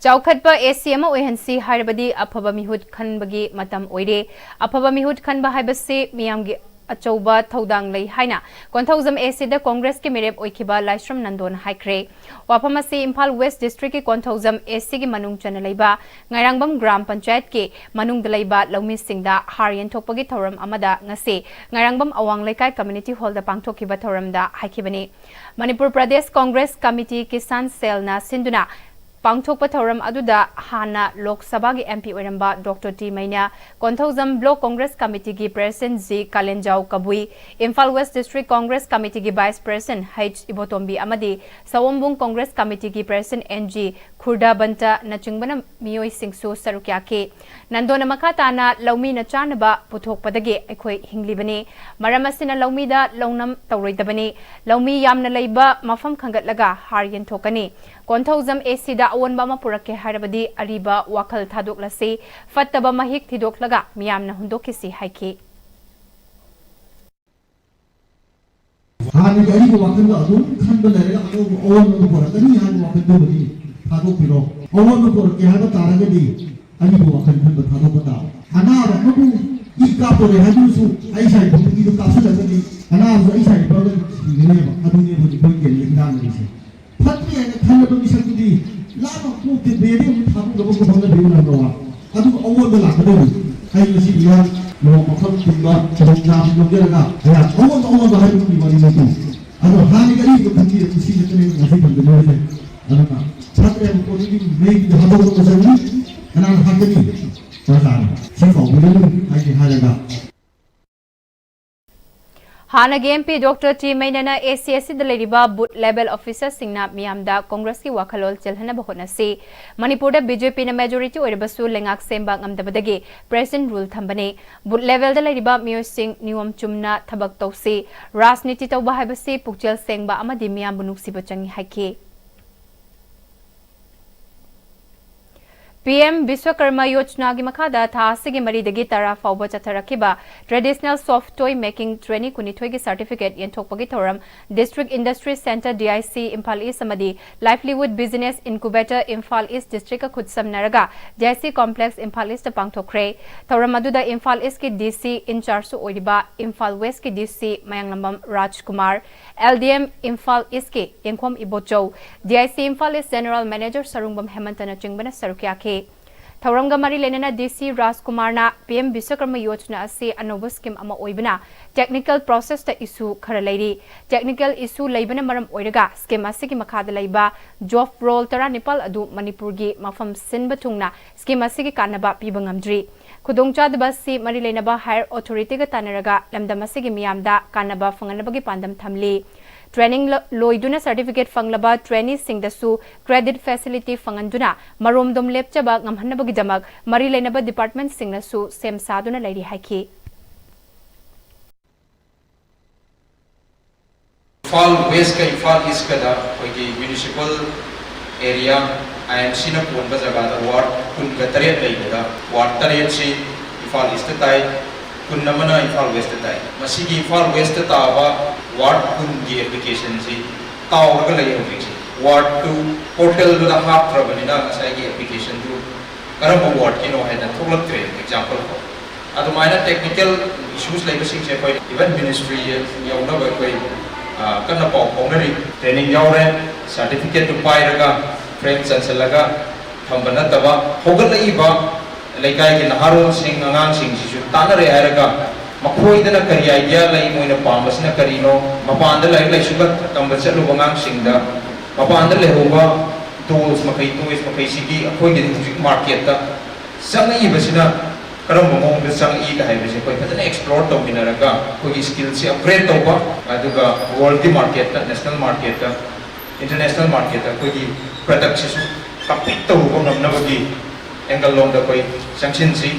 ꯆꯥꯎꯈꯠꯄ ꯑꯦꯁ ꯁꯤ ꯑꯃ ꯑꯣꯏꯍꯟꯁꯤ ꯍꯥꯏꯔꯕꯗꯤ ꯑꯐꯕ ꯃꯤꯍꯨꯠ ꯈꯟꯕꯒꯤ ꯃꯇꯝ ꯑꯣꯏꯔꯦ꯫ ꯑꯐꯕ ꯃꯤꯍꯨꯠ ꯈꯟꯕ ꯍꯥꯏꯕꯁꯤ ꯃꯤꯌꯥꯝꯒꯤ ꯑꯆꯧꯕ ꯊꯧꯗꯥꯡ ꯂꯩ ꯍꯥꯏꯅ ꯀꯣꯟꯊꯧꯖꯝ ꯑꯦꯁ ꯁꯤꯗ ꯀꯣꯡꯒ꯭ꯔꯦꯁꯀꯤ ꯃꯤꯔꯦꯞ ꯑꯣꯏꯈꯤꯕ ꯂꯥꯏꯁ꯭ꯔꯝ ꯅꯟꯗꯣꯅ ꯍꯥꯏꯈ꯭ꯔꯦ꯫ ꯋꯥꯐꯝ ꯑꯁꯤ ꯏꯝꯐꯥꯜ ꯋꯦꯁ ꯗꯤꯁꯇ꯭ꯔꯤꯛꯀꯤ ꯀꯣꯟꯊꯧꯖꯝ ꯑꯦꯁ ꯁꯤꯒꯤ ꯃꯅꯨꯡ ꯆꯟꯅ ꯂꯩꯕ ꯉꯥꯏꯔꯥꯡꯕꯝ ꯒ꯭ꯔꯥꯝ ꯄꯟꯆꯥꯌꯠꯀꯤ ꯃꯅꯨꯡꯗ ꯂꯩꯕ ꯂꯧꯃꯤꯁꯤꯡꯗ ꯍꯥꯔ ꯌꯦꯟꯊꯣꯛꯄꯒꯤ ꯊꯧꯔꯝ ꯑꯃꯗ ꯉꯁꯤ ꯉꯥꯏꯔꯥꯡꯕꯝ ꯑꯋꯥꯡ ꯂꯩꯀꯥꯏ ꯀꯝꯃ꯭ꯌꯨꯅꯤꯇꯤ ꯍꯣꯜꯗ ꯄꯥꯡꯊꯣꯛꯈꯤꯕ ꯊꯧꯔꯝꯗ ꯍꯥꯏꯈꯤꯕꯅꯤ꯫ ꯃꯅꯤꯄꯨꯔ ꯄ꯭ꯔꯗꯦꯁ ꯀꯣꯡꯒ꯭ꯔꯦꯁ ꯀꯃꯤꯇꯤ ꯀꯤꯁꯥꯟ ꯁꯦꯜꯅ ꯁꯤꯟꯗꯨꯅ ꯄꯥꯡꯊꯣꯛꯄ ꯊꯧꯔꯝ ꯑꯗꯨꯗ ꯍꯥꯟꯅ ꯂꯣꯛ ꯁꯚꯥꯒꯤ M P ꯑꯣꯏꯔꯝꯕ Doctor T ꯃꯩꯅ, Konthoujam Block Congress Committeeꯒꯤ President G ꯀꯥꯂꯦꯟꯖꯥꯎ ꯀꯕꯨꯏ, Imphal West District Congress Committeeꯒꯤ Vice President H ꯏꯕꯣꯇꯣꯝꯕꯤ ꯑꯃꯗꯤ ꯁꯑꯣꯝꯕꯨꯡ Congress Committeeꯒꯤ President N G ꯈꯨꯔꯗꯥꯕꯟꯇꯅꯆꯤꯡꯕꯅ ꯃꯤꯑꯣꯏꯁꯤꯡꯁꯨ ꯁꯔꯨꯛ ꯌꯥꯈꯤ꯫ ꯅꯟꯗꯣꯅ ꯃꯈꯥ ꯇꯥꯅ ꯂꯧꯃꯤꯅ ꯆꯥꯅꯕ ꯄꯨꯊꯣꯛꯄꯗꯒꯤ ꯑꯩꯈꯣꯏ ꯍꯤꯡꯂꯤꯕꯅꯤ꯫ ꯃꯔꯝ ꯑꯁꯤꯅ ꯂꯧꯃꯤꯗ ꯂꯧꯅꯝ ꯇꯧꯔꯣꯏꯗꯕꯅꯤ꯫ ꯂꯧꯃꯤ ꯌꯥꯝꯅ ꯂꯩꯕ ꯃꯐꯝ ꯈꯟꯒꯠꯂꯒ ꯍꯥꯔ ꯌꯦꯟꯊꯣꯛꯀꯅꯤ꯫ ꯀꯣꯟꯊꯧꯖꯝ A Cꯗ ꯑꯑꯣꯟꯕ ꯑꯃ ꯄꯨꯔꯛꯀꯦ ꯍꯥꯏꯔꯕꯗꯤ ꯑꯔꯤꯕ ꯋꯥꯈꯜ ꯊꯥꯗꯣꯛꯂꯁꯤ, ꯐꯠꯇꯕ ꯃꯍꯤꯛ ꯊꯤꯗꯣꯛꯂꯒ ꯃꯤꯌꯥꯝꯅ ꯍꯨꯟꯗꯣꯛꯈꯤꯁꯤ ꯍꯥꯏꯈꯤ꯫ ꯍꯥꯟꯅꯒꯤ ꯑꯔꯤꯕ ꯋꯥꯈꯜꯗꯣ ꯑꯗꯨꯝ ꯈꯟꯕ ꯂꯩꯔꯒ ꯑꯅꯧꯕ ꯑꯑꯣꯟꯕ ꯑꯃ ꯄꯨꯔꯛꯀꯅꯤ ꯍꯥꯏꯕ ꯋꯥꯈꯜꯗꯨꯃꯗꯤ ꯊꯥꯗꯣꯛꯄꯤꯔꯣ꯫ ꯑꯑꯣꯟꯕ ꯄꯨꯔꯛꯀꯦ ꯍꯥꯏꯕ ꯇꯥꯔꯒꯗꯤ ꯑꯔꯤꯕ ꯋꯥꯈꯜ ꯈꯟꯕ ꯊꯥꯗꯣꯛꯄ ꯇꯥꯕ꯫ ꯑꯅꯥꯕ ꯑꯃꯕꯨ ꯏ ꯀꯥꯞꯇꯣꯔꯦ ꯍꯥꯏꯗꯨꯅꯁꯨ ꯑꯩ ꯁꯥꯏ ꯄꯨꯈ꯭ꯔꯤꯗꯨ ꯀꯥꯞꯁꯤꯜꯂꯒꯗꯤ ꯑꯅꯥꯕꯗꯨ ꯑꯩ ꯁꯥꯏ ꯄꯨꯔꯒ ꯁꯤꯒꯅꯦꯕ꯫ ꯑꯗꯨꯅꯦꯕ ꯍꯧꯖꯤꯛ ꯑꯩꯈꯣꯏ ꯀꯦꯟꯗ꯭ꯔ ꯏꯔꯥꯡ ꯂꯩꯔꯤꯁꯦ꯫ ꯐꯠꯇ꯭ꯔꯦ ꯍꯥꯏꯅ ꯈꯜꯂꯕ ꯃꯤꯁꯛꯇꯨꯗꯤ ꯂꯥꯞꯅ ꯀꯣꯛꯇꯦ, ꯕ꯭ꯔꯦꯟꯗꯤ ꯑꯃꯨꯛ ꯊꯥꯗꯣꯛꯅꯕ ꯍꯣꯠꯅꯕꯤꯌꯨ ꯍꯥꯏꯕ ꯋꯥ꯫ ꯑꯗꯨꯒ ꯑꯑꯣꯟꯕ ꯂꯥꯛꯀꯗꯧꯔꯤ꯫ ꯑꯩ ꯉꯁꯤ ꯏꯔꯥꯡ ꯂꯨꯍꯣꯡꯕ ꯃꯐꯝ ꯊꯤꯟꯕ ꯈꯨꯗꯣꯡꯆꯥꯕ ꯂꯧꯖꯔꯒ ꯑꯩꯍꯥꯛ ꯑꯑꯣꯟꯕ ꯑꯑꯣꯟꯕ ꯍꯥꯏꯕꯗꯨꯒꯤ ꯋꯥꯔꯤ ꯅꯠꯇꯦ꯫ ꯑꯗꯣ ꯍꯥꯟꯅꯒꯤ ꯑꯔꯤꯕ ꯈꯟꯕꯤꯔꯛꯄ ꯁꯤ ꯈꯛꯇꯅꯦ ꯉꯁꯤ ꯊꯝꯖꯅꯤꯡꯉꯤꯁꯦ꯫ ꯑꯗꯨꯅ ꯐꯠꯇ꯭ꯔꯦ ꯍꯥꯏꯕ ꯄꯣꯠꯇꯨꯗꯤ ꯃꯩꯗꯨꯗ ꯍꯥꯗꯣꯛꯄ ꯆꯪꯉꯤ꯫ ꯀꯅꯥꯅ ꯍꯥꯠꯀꯅꯤ? ꯄ꯭ꯔꯖꯥꯅ꯫ ꯁꯤ ꯀꯥꯎꯕꯤꯔꯅꯨ ꯍꯥꯏꯒꯦ ꯍꯥꯏꯔꯒ꯫ ꯍꯥꯟꯅꯒꯤ M P Doctor T ꯃꯩꯅꯅ A C ꯑꯁꯤꯗ ꯂꯩꯔꯤꯕ booth level officerꯁꯤꯡꯅ ꯃꯤꯌꯥꯝꯗ ꯀꯣꯡꯒ꯭ꯔꯦꯁꯀꯤ ꯋꯥꯈꯜꯂꯣꯟ ꯆꯦꯜꯍꯟꯅꯕ ꯍꯣꯠꯅꯁꯤ꯫ ꯃꯅꯤꯄꯨꯔꯗ B J Pꯅ majority ꯑꯣꯏꯔꯕꯁꯨ ꯂꯩꯉꯥꯛ ꯁꯦꯝꯕ ꯉꯝꯗꯕꯗꯒꯤ President rule ꯊꯝꯕꯅꯤ꯫ Booth levelꯗ ꯂꯩꯔꯤꯕ ꯃꯤꯑꯣꯏꯁꯤꯡ ꯅꯤꯌꯣꯝ ꯆꯨꯝꯅ ꯊꯕꯛ ꯇꯧꯁꯤ꯫ ꯔꯥꯖꯅꯤꯇꯤ ꯇꯧꯕ ꯍꯥꯏꯕꯁꯤ ꯄꯨꯛꯆꯦꯜ ꯁꯦꯡꯕ ꯑꯃꯗꯤ ꯃꯤꯌꯥꯝꯕꯨ ꯅꯨꯡꯁꯤꯕ ꯆꯪꯏ ꯍꯥꯏꯈꯤ꯫ P M Vishwakarma Yojanaꯒꯤ ꯃꯈꯥꯗ ꯊꯥ ꯑꯁꯤꯒꯤ ꯃꯔꯤꯗꯒꯤ ꯇꯔꯥ ꯐꯥꯎꯕ ꯆꯠꯊꯔꯛꯈꯤꯕ Traditional Soft Toy Making Training ꯀꯨꯟꯅꯤꯊꯣꯏꯒꯤ certificate ꯌꯦꯟꯊꯣꯛꯄꯒꯤ ꯊꯧꯔꯝ District Industry Centre D I C Imphal East ꯑꯃꯗꯤ Livelihood Business Incubator Imphal East Districtꯀ ꯈꯨꯠꯁꯝꯅꯔꯒ D I C Complex Imphal Eastꯇ ꯄꯥꯡꯊꯣꯛꯈ꯭ꯔꯦ꯫ ꯊꯧꯔꯝ ꯑꯗꯨꯗ Imphal Eastꯀꯤ D C in chargeꯁꯨ ꯑꯣꯏꯔꯤꯕ Imphal Westꯀꯤ D C ꯃꯌꯥꯡꯂꯝꯕꯝ ꯔꯥꯖꯀꯨꯃꯥꯔ, L D M Imphal Eastꯀꯤ ꯌꯦꯡꯈꯣꯝ Ibochou, D I C Imphal East General Manager Sarungbam ꯍꯦꯃꯟꯇꯅꯆꯤꯡꯕꯅ ꯁꯔꯨꯛ ꯌꯥꯈꯤ꯫ ꯊꯧꯔꯝꯒ ꯃꯔꯤ ꯂꯩꯅꯅ ꯗꯤ ꯁꯤ ꯔꯥꯖꯀꯨꯃꯥꯔꯅ ꯄꯤ ꯑꯦꯝ ꯕꯤꯁ꯭ꯋꯀꯔꯃ ꯌꯣꯖꯅꯥ ꯑꯁꯤ ꯑꯅꯧꯕ ꯁ꯭ꯀꯤꯝ ꯑꯃ ꯑꯣꯏꯕꯅ technical process ꯇ issue ꯈꯔ ꯂꯩꯔꯤ꯫ Technical issue ꯂꯩꯕꯅ ꯃꯔꯝ ꯑꯣꯏꯔꯒ ꯁ꯭ꯀꯤꯝ ꯑꯁꯤꯒꯤ ꯃꯈꯥꯗ ꯂꯩꯕ job role ꯇꯔꯥꯅꯤꯄꯥꯜ ꯑꯗꯨ ꯃꯅꯤꯄꯨꯔꯒꯤ ꯃꯐꯝ ꯁꯤꯟꯕ ꯊꯨꯡꯅ ꯁ꯭ꯀꯤꯝ ꯑꯁꯤꯒꯤ ꯀꯥꯟꯅꯕ ꯄꯤꯕ ꯉꯝꯗ꯭ꯔꯤ꯫ ꯈꯨꯗꯣꯡꯆꯥꯗꯕ ꯑꯁꯤ ꯃꯔꯤ ꯂꯩꯅꯕ higher authority ꯒ ꯇꯥꯟꯅꯔꯒ ꯂꯝꯗꯝ ꯑꯁꯤꯒꯤ ꯃꯤꯌꯥꯝꯗ ꯀꯥꯟꯅꯕ ꯐꯪꯍꯟꯅꯕꯒꯤ ꯄꯥꯟꯗꯝ ꯊꯝꯂꯤ꯫ Training ꯂ-, ꯂꯣꯏꯗꯨꯅ certificate ꯐꯪꯂꯕ trainee ꯁꯤꯡꯗꯁꯨ credit facility ꯐꯪꯍꯟꯗꯨꯅ ꯃꯔꯣꯝꯗꯣꯝ ꯂꯦꯞꯆꯕ ꯉꯝꯍꯟꯅꯕꯒꯤꯗꯃꯛ ꯃꯔꯤ ꯂꯩꯅꯕ department ꯁꯤꯡꯅꯁꯨ ꯁꯦꯝ ꯁꯥꯗꯨꯅ ꯂꯩꯔꯤ ꯍꯥꯏꯈꯤ꯫ ꯏꯝꯐꯥꯜ ꯋꯦꯁꯀ ꯏꯝꯐꯥꯜ ꯏꯁꯀꯗ ꯑꯩꯈꯣꯏꯒꯤ municipal area, I M C ꯅ ꯀꯣꯟꯕ ꯖꯒꯥꯗ ward ꯀꯨꯟꯒ ꯇꯔꯦꯠ ꯂꯩꯕꯗ ward ꯇꯔꯦꯠꯁꯤ ꯏꯝꯐꯥꯜ ꯏꯁꯇ ꯇꯥꯏ, ꯀꯨꯟ ꯑꯃꯅ ꯏꯝꯐꯥꯜ ꯋꯦꯁꯇ ꯇꯥꯏ꯫ ꯃꯁꯤꯒꯤ ꯏꯝꯐꯥꯜ ꯋꯦꯁꯇ ꯇꯥꯕ ward ꯀꯨꯟꯒꯤ application ꯁꯤ ꯇꯥꯎꯔꯒ ꯂꯩ ꯍꯧꯖꯤꯛꯁꯦ꯫ Ward ꯇꯨ portal ꯗꯨꯗ ꯍꯥꯞꯇ꯭ꯔꯕꯅꯤꯅ ꯉꯁꯥꯏꯒꯤ application ꯗꯨ ꯀꯔꯝꯕ ward ꯀꯤꯅꯣ ꯍꯥꯏꯅ ꯊꯣꯛꯂꯛꯇ꯭ꯔꯦ example ꯐꯥꯎ꯫ ꯑꯗꯨꯃꯥꯏꯅ technical issues ꯂꯩꯕꯁꯤꯡꯁꯦ ꯑꯩꯈꯣꯏ even ministry ꯌꯧꯅꯕ ꯑꯩꯈꯣꯏ, ꯑ, ꯀꯟꯅ ꯄꯥꯎ ꯐꯥꯎꯅꯔꯤ꯫ Training ꯌꯥꯎꯔꯦ, certificate ꯇꯨ ꯄꯥꯏꯔꯒ frame ꯆꯟꯁꯤꯜꯂꯒ ꯊꯝꯕ ꯅꯠꯇꯕ, ꯍꯧꯒꯠꯂꯛꯏꯕ ꯂꯩꯀꯥꯏꯒꯤ ꯅꯍꯥꯔꯣꯜꯁꯤꯡ, ꯑꯉꯥꯡꯁꯤꯡꯁꯤꯁꯨ ꯇꯥꯟꯅꯔꯦ ꯍꯥꯏꯔꯒ ꯃꯈꯣꯏꯗꯅ ꯀꯔꯤ idea ꯂꯩ, ꯃꯣꯏꯅ ꯄꯥꯝꯕꯁꯤꯅ ꯀꯔꯤꯅꯣ, ꯃꯄꯥꯟꯗ ꯂꯥꯏꯔꯤꯛ ꯂꯥꯏꯁꯨꯒ ꯇꯝꯕ ꯆꯠꯂꯨꯕ ꯑꯉꯥꯡꯁꯤꯡꯗ ꯃꯄꯥꯟꯗ ꯂꯩꯍꯧꯕ dolls ꯃꯈꯩ, toys ꯃꯈꯩꯁꯤꯒꯤ ꯑꯩꯈꯣꯏꯒꯤ ꯍꯧꯖꯤꯛ market ꯇ ꯆꯪꯉꯛꯏꯕꯁꯤꯅ ꯀꯔꯝꯕ ꯃꯑꯣꯡꯗ ꯆꯪꯉꯛꯏꯒ ꯍꯥꯏꯕꯁꯦ ꯑꯩꯈꯣꯏ ꯐꯖꯅ explore ꯇꯧꯃꯤꯟꯅꯔꯒ ꯑꯩꯈꯣꯏꯒꯤ skill ꯁꯤ upgrade ꯇꯧꯕ, ꯑꯗꯨꯒ world ꯀꯤ market ꯇ, national market ꯇ, international market ꯇ ꯑꯩꯈꯣꯏꯒꯤ product ꯁꯤꯁꯨ compete ꯇꯧꯔꯨꯕ ꯉꯝꯅꯕꯒꯤ angle ꯂꯣꯝꯗ ꯑꯩꯈꯣꯏ ꯆꯪꯁꯤꯟꯁꯤ꯫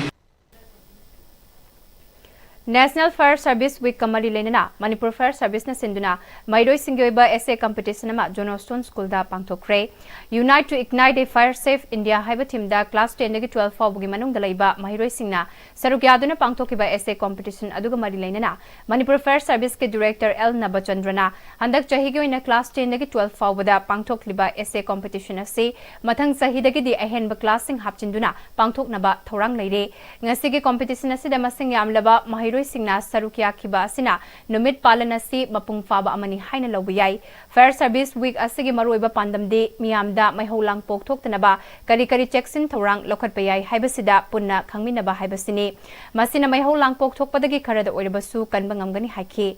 National Fire Service Week ꯀ ꯃꯔꯤ ꯂꯩꯅꯅ ꯃꯅꯤꯄꯨꯔ Fire Service ꯅ ꯁꯤꯟꯗꯨꯅ ꯃꯍꯩꯔꯣꯏꯁꯤꯡꯒꯤ ꯑꯣꯏꯕ essay competition ꯑꯃ Johnstone School the ꯄꯥꯡꯊꯣꯛꯈ꯭ꯔꯦ꯫ Unite to Ignite a Fire Safe India ꯍꯥꯏꯕ theme ꯗ class ten ꯗꯒꯤ twelve ꯐꯥꯎꯕꯒꯤ ꯃꯅꯨꯡꯗ ꯂꯩꯕ ꯃꯍꯩꯔꯣꯏꯁꯤꯡꯅ ꯁꯔꯨꯛ ꯌꯥꯗꯨꯅ ꯄꯥꯡꯊꯣꯛꯈꯤꯕ essay competition ꯑꯗꯨꯒ ꯃꯔꯤ ꯂꯩꯅꯅ ꯃꯅꯤꯄꯨꯔ Fire Service ꯀꯤ Director ꯑꯦꯜ ꯅꯕꯆꯟꯗ꯭ꯔꯅ ꯍꯟꯗꯛ ꯆꯍꯤꯒꯤ ꯑꯣꯏꯅ class ten ꯗꯒꯤ twelve ꯐꯥꯎꯕꯗ ꯄꯥꯡꯊꯣꯛꯂꯤꯕ essay competition ꯑꯁꯤ ꯃꯊꯪ ꯆꯍꯤꯗꯒꯤꯗꯤ ꯑꯍꯦꯟꯕ class ꯁꯤꯡ ꯍꯥꯞꯆꯤꯟꯗꯨꯅ ꯄꯥꯡꯊꯣꯛꯅꯕ ꯊꯧꯔꯥꯡ ꯂꯩꯔꯦ꯫ ꯉꯁꯤꯒꯤ competition ꯑꯁꯤꯗ ꯃꯁꯤꯡ ꯌꯥꯝꯂꯕ ꯃꯍꯩꯔꯣꯏ ꯁꯤꯡꯅ ꯁꯔꯨꯛ ꯌꯥꯈꯤꯕ ꯑꯁꯤꯅ ꯅꯨꯃꯤꯠ ꯄꯥꯂꯟ ꯑꯁꯤ ꯃꯄꯨꯡ ꯐꯥꯕ ꯑꯃꯅꯤ ꯍꯥꯏꯅ ꯂꯧꯕ ꯌꯥꯏ꯫ Fire Service Week ꯑꯁꯤꯒꯤ ꯃꯔꯨꯑꯣꯏꯕ ꯄꯥꯟꯗꯝꯗꯤ ꯃꯤꯌꯥꯝꯗ ꯃꯩꯍꯧ ꯂꯥꯡꯄꯣꯛ ꯊꯣꯛꯇꯅꯕ ꯀꯔꯤ ꯀꯔꯤ ꯆꯦꯛꯁꯤꯟ ꯊꯧꯔꯥꯡ ꯂꯧꯈꯠꯄ ꯌꯥꯏ ꯍꯥꯏꯕꯁꯤꯗ ꯄꯨꯟꯅ ꯈꯪꯃꯤꯟꯅꯕ ꯍꯥꯏꯕꯁꯤꯅꯤ꯫ ꯃꯁꯤꯅ ꯃꯩꯍꯧ ꯂꯥꯡꯄꯣꯛ ꯊꯣꯛꯄꯗꯒꯤ ꯈꯔꯗ ꯑꯣꯏꯔꯕꯁꯨ ꯀꯟꯕ ꯉꯝꯒꯅꯤ ꯍꯥꯏꯈꯤ꯫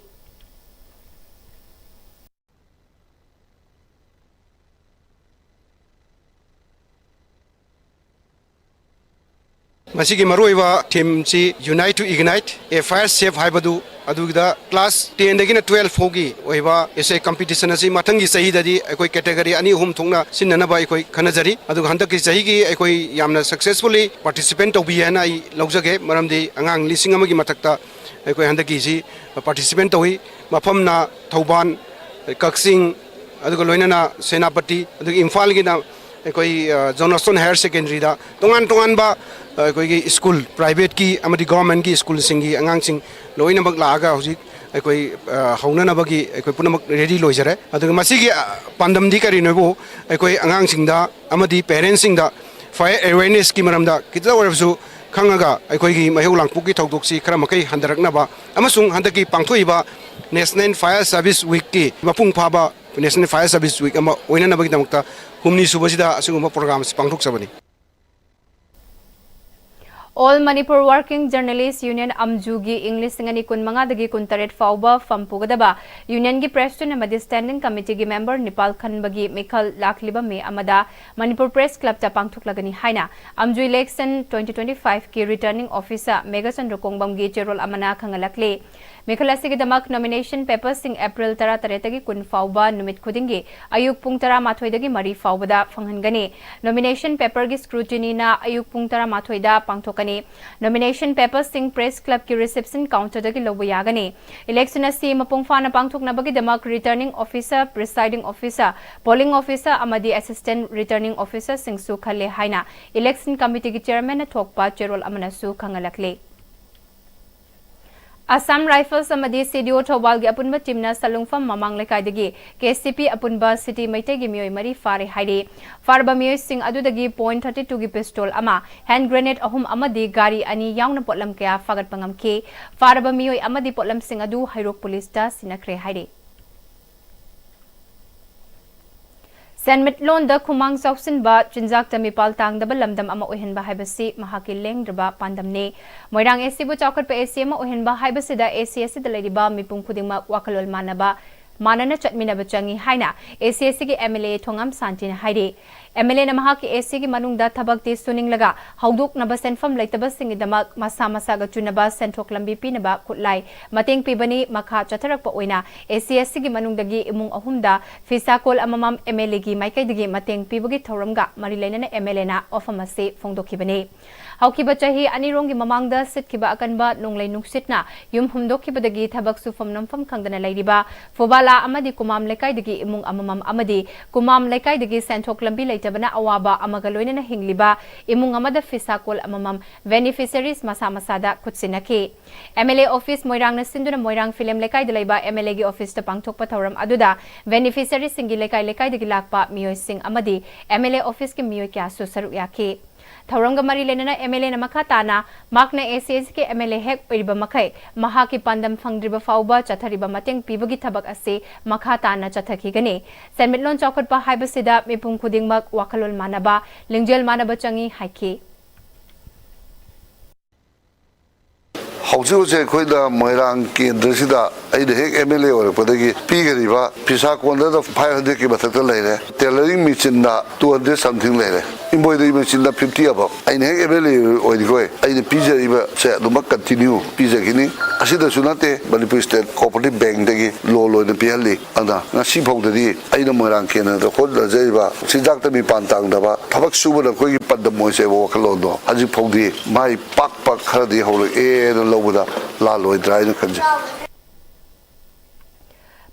ꯃꯁꯤꯒꯤ ꯃꯔꯨꯑꯣꯏꯕ theme ꯁꯤ Unite to Ignite, a Fire Safe ꯍꯥꯏꯕꯗꯨ, ꯑꯗꯨꯗ class ten ꯗꯒꯤꯅ twelve ꯐꯥꯎꯒꯤ ꯑꯣꯏꯕ essay competition ꯑꯁꯤ ꯃꯊꯪꯒꯤ ꯆꯍꯤꯗꯗꯤ ꯑꯩꯈꯣꯏ category ꯑꯅꯤ ꯑꯍꯨꯝ ꯊꯣꯛꯅ ꯁꯤꯟꯅꯅꯕ ꯑꯩꯈꯣꯏ ꯈꯟꯅꯖꯔꯤ꯫ ꯑꯗꯨꯒ ꯍꯟꯗꯛꯀꯤ ꯆꯍꯤꯒꯤ ꯑꯩꯈꯣꯏ ꯌꯥꯝꯅ successfully participant ꯇꯧꯕꯤ ꯍꯥꯏꯅ ꯑꯩ ꯂꯧꯖꯒꯦ, ꯃꯔꯝꯗꯤ ꯑꯉꯥꯡ ꯂꯤꯁꯤꯡ ꯑꯃꯒꯤ ꯃꯊꯛꯇ ꯑꯩꯈꯣꯏ ꯍꯟꯗꯛꯀꯤꯁꯤ participant ꯇꯧꯏ꯫ ꯃꯐꯝꯅ ꯊꯧꯕꯥꯜ, ꯀꯛꯆꯤꯡ, ꯑꯗꯨꯒ ꯂꯣꯏꯅꯅ ꯁꯦꯅꯥꯄꯇꯤ, ꯑꯗꯨꯒ ꯏꯝꯐꯥꯜꯒꯤꯅ ꯑꯩꯈꯣꯏ, ꯑ, John Austin Higher Secondary ꯗ ꯇꯣꯉꯥꯟ ꯇꯣꯉꯥꯟꯕ, ꯑ, ꯑꯩꯈꯣꯏꯒꯤ school, private ꯀꯤ ꯑꯃꯗꯤ government ꯀꯤ school ꯁꯤꯡꯒꯤ ꯑꯉꯥꯡꯁꯤꯡ ꯂꯣꯏꯅꯃꯛ ꯂꯥꯛꯑꯒ ꯍꯧꯖꯤꯛ ꯑꯩꯈꯣꯏ, ꯑ, ꯍꯧꯅꯅꯕꯒꯤ ꯑꯩꯈꯣꯏ ꯄꯨꯝꯅꯃꯛ ready ꯂꯣꯏꯖꯔꯦ꯫ ꯑꯗꯨꯒ ꯃꯁꯤꯒꯤ, ꯑ, ꯄꯥꯟꯗꯝꯗꯤ ꯀꯔꯤꯅꯣꯕꯨ, ꯑꯩꯈꯣꯏ ꯑꯉꯥꯡꯁꯤꯡꯗ ꯑꯃꯗꯤ parents ꯁꯤꯡꯗ fire awareness ꯀꯤ ꯃꯔꯝꯗ ꯈꯤꯇ ꯑꯣꯏꯔꯕꯁꯨ ꯈꯪꯉꯒ ꯑꯩꯈꯣꯏꯒꯤ ꯃꯩꯍꯧ ꯂꯥꯡꯄꯣꯛꯀꯤ ꯊꯧꯗꯣꯛꯁꯤ ꯈꯔ ꯃꯈꯩ ꯍꯟꯊꯔꯛꯅꯕ ꯑꯃꯁꯨꯡ ꯍꯟꯗꯛꯀꯤ ꯄꯥꯡꯊꯣꯛꯏꯕ National Fire Service Week ꯀꯤ ꯃꯄꯨꯡ ꯐꯥꯕ National Fire Service Week ꯑꯃ ꯑꯣꯏꯅꯅꯕꯒꯤꯗꯃꯛꯇ ꯍꯨꯝꯅꯤ ꯁꯨꯕꯁꯤꯗ ꯑꯁꯤꯒꯨꯝꯕ program ꯑꯁꯤ ꯄꯥꯡꯊꯣꯛꯆꯕꯅꯤ꯫ All Manipur Working Journalist Union, ꯑꯝꯖꯨꯒꯤ ꯏꯪ ꯂꯤꯁꯤꯡ ꯑꯅꯤ ꯀꯨꯟꯃꯉꯥꯗꯒꯤ ꯀꯨꯟꯇꯔꯦꯠ ꯐꯥꯎꯕ ꯐꯝ ꯄꯨꯒꯗꯕ Union ꯒꯤ President ꯑꯃꯗꯤ Standing Committee ꯒꯤ member ꯅꯤꯄꯥꯜ ꯈꯟꯕꯒꯤ ꯃꯤꯈꯜ ꯂꯥꯛꯂꯤꯕ ꯃꯦ ꯑꯃꯗ ꯃꯅꯤꯄꯨꯔ Press Club ꯇ ꯄꯥꯡꯊꯣꯛꯂꯒꯅꯤ ꯍꯥꯏꯅ ꯑꯝꯖꯨ election twenty twenty-five ꯀꯤ Returning Officer ꯃꯦꯘꯆꯟꯗ꯭ꯔ ꯀꯣꯡꯕꯝꯒꯤ ꯆꯦꯔꯣꯜ ꯑꯃꯅ ꯈꯪꯍꯜꯂꯛꯂꯤ꯫ ꯃꯤꯈꯜ ꯑꯁꯤꯒꯤꯗꯃꯛ nomination paper ꯁꯤꯡ April ꯇꯔꯥꯇꯔꯦꯠꯇꯒꯤ ꯀꯨꯟ ꯐꯥꯎꯕ ꯅꯨꯃꯤꯠ ꯈꯨꯗꯤꯡꯒꯤ ꯑꯌꯨꯛ ꯄꯨꯡ ꯇꯔꯥꯃꯥꯊꯣꯏꯗꯒꯤ ꯃꯔꯤ ꯐꯥꯎꯕꯗ ꯐꯪꯍꯟꯒꯅꯤ꯫ Nomination paper ꯒꯤ scrutiny ꯅ ꯑꯌꯨꯛ ꯄꯨꯡ ꯇꯔꯥꯃꯥꯊꯣꯏꯗ ꯄꯥꯡꯊꯣꯛꯀꯅꯤ꯫ Nomination paper ꯁꯤꯡ Press Club ꯀꯤ reception counter ꯗꯒꯤ ꯂꯧꯕ ꯌꯥꯒꯅꯤ꯫ Election ꯑꯁꯤ ꯃꯄꯨꯡ ꯐꯥꯅ ꯄꯥꯡꯊꯣꯛꯅꯕꯒꯤꯗꯃꯛ Returning Officer, Presiding Officer, Polling Officer ꯑꯃꯗꯤ Assistant Returning Officer ꯁꯤꯡꯁꯨ ꯈꯜꯂꯦ ꯍꯥꯏꯅ Election Committee ꯒꯤ Chairman ꯅ ꯊꯣꯛꯄ ꯆꯦꯔꯣꯜ ꯑꯃꯅꯁꯨ ꯈꯪꯍꯜꯂꯛꯂꯤ꯫ Assam Rifles ꯑꯃꯗꯤ C D O ꯊꯧꯕꯥꯜꯒꯤ ꯑꯄꯨꯟꯕ teamꯅ ꯁꯂꯨꯡꯐꯝ ꯃꯃꯥꯡ ꯂꯩꯀꯥꯏꯗꯒꯤ K C P ꯑꯄꯨꯟꯕ city ꯃꯩꯇꯩꯒꯤ ꯃꯤꯑꯣꯏ ꯃꯔꯤ ꯐꯥꯔꯦ ꯍꯥꯏꯔꯤ꯫ ꯐꯥꯔꯕ ꯃꯤꯑꯣꯏꯁꯤꯡ ꯑꯗꯨꯗꯒꯤ point thirty twoꯒꯤ pistol ꯑꯃ, hand grenade ꯑꯍꯨꯝ ꯑꯃꯗꯤ ꯒꯥꯔꯤ ꯑꯅꯤ ꯌꯥꯎꯅ ꯄꯣꯠꯂꯝ ꯀꯌꯥ ꯐꯥꯒꯠꯄ ꯉꯝꯈꯤ꯫ ꯐꯥꯔꯕ ꯃꯤꯑꯣꯏ ꯑꯃꯗꯤ ꯄꯣꯠꯂꯝꯁꯤꯡ ꯑꯗꯨ ꯍꯩꯔꯣꯛ ꯄꯨꯂꯤꯁꯇ ꯁꯤꯟꯅꯈ꯭ꯔꯦ ꯍꯥꯏꯔꯤ꯫ ꯁꯦꯟꯃꯤꯠꯂꯣꯟꯗ ꯈꯨꯃꯥꯡ ꯆꯥꯎꯁꯤꯟꯕ, ꯆꯤꯟꯖꯥꯛꯇ ꯃꯤꯄꯥꯜ ꯇꯥꯡꯗꯕ ꯂꯝꯗꯝ ꯑꯃ ꯑꯣꯏꯍꯟꯕ ꯍꯥꯏꯕꯁꯤ ꯃꯍꯥꯛꯀꯤ ꯂꯦꯡꯗ꯭ꯔꯕ ꯄꯥꯟꯗꯝꯅꯤ꯫ ꯃꯣꯏꯔꯥꯡ A Cꯕꯨ ꯆꯥꯎꯈꯠꯄ A C ꯑꯃ ꯑꯣꯏꯍꯟꯕ ꯍꯥꯏꯕꯁꯤꯗ A C ꯑꯁꯤꯗ ꯂꯩꯔꯤꯕ ꯃꯤꯄꯨꯝ ꯈꯨꯗꯤꯡꯃꯛ ꯋꯥꯈꯜꯂꯣꯟ ꯃꯥꯟꯅꯕ, ꯃꯥꯟꯅꯅ ꯆꯠꯃꯤꯟꯅꯕ ꯆꯪꯏ ꯍꯥꯏꯅ A C ꯑꯁꯤꯒꯤ M L A ꯊꯣꯉꯥꯝ ꯁꯥꯟꯇꯤꯅ ꯍꯥꯏꯔꯤ꯫ M L Aꯅ ꯃꯍꯥꯛꯀꯤ A Cꯒꯤ ꯃꯅꯨꯡꯗ ꯊꯕꯛꯇꯤ ꯁꯨꯅꯤꯡꯂꯒ ꯍꯧꯗꯣꯛꯅꯕ ꯁꯦꯟꯐꯝ ꯂꯩꯇꯕꯁꯤꯡꯒꯤꯗꯃꯛ ꯃꯁꯥ ꯃꯁꯥꯒ ꯆꯨꯅꯕ ꯁꯦꯟꯊꯣꯛ ꯂꯝꯕꯤ ꯄꯤꯅꯕ ꯈꯨꯠꯂꯥꯏ ꯃꯇꯦꯡ ꯄꯤꯕꯅꯤ꯫ ꯃꯈꯥ ꯆꯠꯊꯔꯛꯄ ꯑꯣꯏꯅ A C ꯑꯁꯤꯒꯤ ꯃꯅꯨꯡꯗꯒꯤ ꯏꯃꯨꯡ ꯑꯍꯨꯝꯗ ꯐꯤꯁꯥꯀꯣꯜ ꯑꯃꯃꯝ M L Aꯒꯤ ꯃꯥꯏꯀꯩꯗꯒꯤ ꯃꯇꯦꯡ ꯄꯤꯕꯒꯤ ꯊꯧꯔꯝꯒ ꯃꯔꯤ ꯂꯩꯅꯅ M L Aꯅ ꯋꯥꯐꯝ ꯑꯁꯤ ꯐꯣꯡꯗꯣꯛꯈꯤꯕꯅꯤ꯫ ꯍꯧꯈꯤꯕ ꯆꯍꯤ ꯑꯅꯤꯔꯣꯝꯒꯤ ꯃꯃꯥꯡꯗ ꯁꯤꯠꯈꯤꯕ ꯑꯀꯟꯕ ꯅꯣꯡꯂꯩ ꯅꯨꯡꯁꯤꯠꯅ ꯌꯨꯝ ꯍꯨꯝꯗꯣꯛꯈꯤꯕꯗꯒꯤ ꯊꯕꯛ ꯁꯨꯐꯝ ꯅꯣꯝꯐꯝ ꯈꯪꯗꯅ ꯂꯩꯔꯤꯕ ꯐꯨꯕꯥꯂꯥ ꯑꯃꯗꯤ ꯀꯨꯃꯥꯝ ꯂꯩꯀꯥꯏꯗꯒꯤ ꯏꯃꯨꯡ ꯑꯃꯃꯝ ꯑꯃꯗꯤ ꯀꯨꯃꯥꯝ ꯂꯩꯀꯥꯏꯗꯒꯤ ꯁꯦꯟꯊꯣꯛ ꯂꯝꯕꯤ ꯂꯩꯇꯕꯅ ꯑꯋꯥꯕ ꯑꯃꯒ ꯂꯣꯏꯅꯅ ꯍꯤꯡꯂꯤꯕ ꯏꯃꯨꯡ ꯑꯃꯗ ꯐꯤꯁꯥꯀꯣꯜ ꯑꯃꯃꯝ beneficiaries ꯃꯁꯥ ꯃꯁꯥꯗ ꯈꯨꯠꯁꯤꯟꯅꯈꯤ꯫ M L A office ꯃꯣꯏꯔꯥꯡꯅ ꯁꯤꯟꯗꯨꯅ ꯃꯣꯏꯔꯥꯡ ꯐꯤꯂꯝ ꯂꯩꯀꯥꯏꯗ ꯂꯩꯕ M L Aꯒꯤ officeꯇ ꯄꯥꯡꯊꯣꯛꯄ ꯊꯧꯔꯝ ꯑꯗꯨꯗ beneficiariesꯁꯤꯡꯒꯤ ꯂꯩꯀꯥꯏ ꯂꯩꯀꯥꯏꯗꯒꯤ ꯂꯥꯛꯄ ꯃꯤꯑꯣꯏꯁꯤꯡ ꯑꯃꯗꯤ M L A officeꯀꯤ ꯃꯤꯑꯣꯏ ꯀꯌꯥꯁꯨ ꯁꯔꯨꯛ ꯌꯥꯈꯤ꯫ ꯊꯧꯔꯝꯒ ꯃꯔꯤ ꯂꯩꯅꯅ M L Aꯅ ꯃꯈꯥ ꯇꯥꯅ ꯃꯍꯥꯛꯅ A C Aꯒꯤ M L A ꯍꯦꯛ ꯑꯣꯏꯔꯤꯕ ꯃꯈꯩ ꯃꯍꯥꯛꯀꯤ ꯄꯥꯟꯗꯝ ꯐꯪꯗ꯭ꯔꯤꯕ ꯐꯥꯎꯕ ꯆꯠꯊꯔꯤꯕ ꯃꯇꯦꯡ ꯄꯤꯕꯒꯤ ꯊꯕꯛ ꯑꯁꯤ ꯃꯈꯥ ꯇꯥꯅ ꯆꯠꯊꯈꯤꯒꯅꯤ꯫ ꯁꯦꯟꯃꯤꯠꯂꯣꯟ ꯆꯥꯎꯈꯠꯄ ꯍꯥꯏꯕꯁꯤꯗ ꯃꯤꯄꯨꯝ ꯈꯨꯗꯤꯡꯃꯛ ꯋꯥꯈꯜꯂꯣꯟ ꯃꯥꯟꯅꯕ, ꯂꯤꯡꯖꯦꯜ ꯃꯥꯟꯅꯕ ꯆꯪꯏ ꯍꯥꯏꯈꯤ꯫ ꯍꯧꯖꯤꯛ ꯍꯧꯖꯤꯛ ꯑꯩꯈꯣꯏꯅ ꯃꯣꯏꯔꯥꯡ ꯀꯦꯟꯗ꯭ꯔꯁꯤꯗ ꯑꯩꯅ ꯍꯦꯛ M L A ꯑꯣꯏꯔꯛꯄꯗꯒꯤ ꯄꯤꯒꯔꯤꯕ ꯐꯤꯁꯥ ꯀꯣꯟꯗꯗ five hundredꯀꯤ ꯃꯊꯛꯇ ꯂꯩꯔꯦ, tailoring machineꯗ two hundred something ꯂꯩꯔꯦ, embroidery machineꯗ fifty above꯫ ꯑꯩꯅ ꯍꯦꯛ M L A ꯑꯣꯏꯔꯤꯈꯣꯏ ꯑꯩꯅ ꯄꯤꯖꯔꯤꯕꯁꯦ ꯑꯗꯨꯃꯛ continue ꯄꯤꯖꯈꯤꯅꯤ꯫ ꯑꯁꯤꯗꯁꯨ ꯅꯠꯇꯦ, Manipur State Cooperative Bankꯗꯒꯤ loan ꯑꯣꯏꯅ ꯄꯤꯍꯜꯂꯤ꯫ ꯑꯗꯨꯅ ꯉꯁꯤ ꯐꯥꯎꯗꯗꯤ ꯑꯩꯅ ꯃꯣꯏꯔꯥꯡ ꯀꯦꯟꯗ꯭ꯔꯗ ꯍꯣꯠꯅꯖꯔꯤꯕ ꯆꯤꯟꯖꯥꯛꯇ ꯃꯤꯄꯥꯟ ꯇꯥꯡꯗꯕ ꯊꯕꯛ ꯁꯨꯕꯅ ꯑꯩꯈꯣꯏꯒꯤ ꯄꯥꯟꯗꯝ ꯑꯣꯏꯖꯕ ꯋꯥꯈꯜꯂꯣꯟꯗꯣ ꯍꯧꯖꯤꯛ ꯐꯥꯎꯗꯤ ꯃꯥꯏ ꯄꯥꯛꯄ ꯈꯔꯗꯤ ꯍꯧꯔꯛꯑꯦꯅ ꯂꯧꯕꯗ ꯂꯥꯜꯂꯣꯏꯗ꯭ꯔꯥ ꯍꯥꯏꯅ ꯈꯟꯖꯩ꯫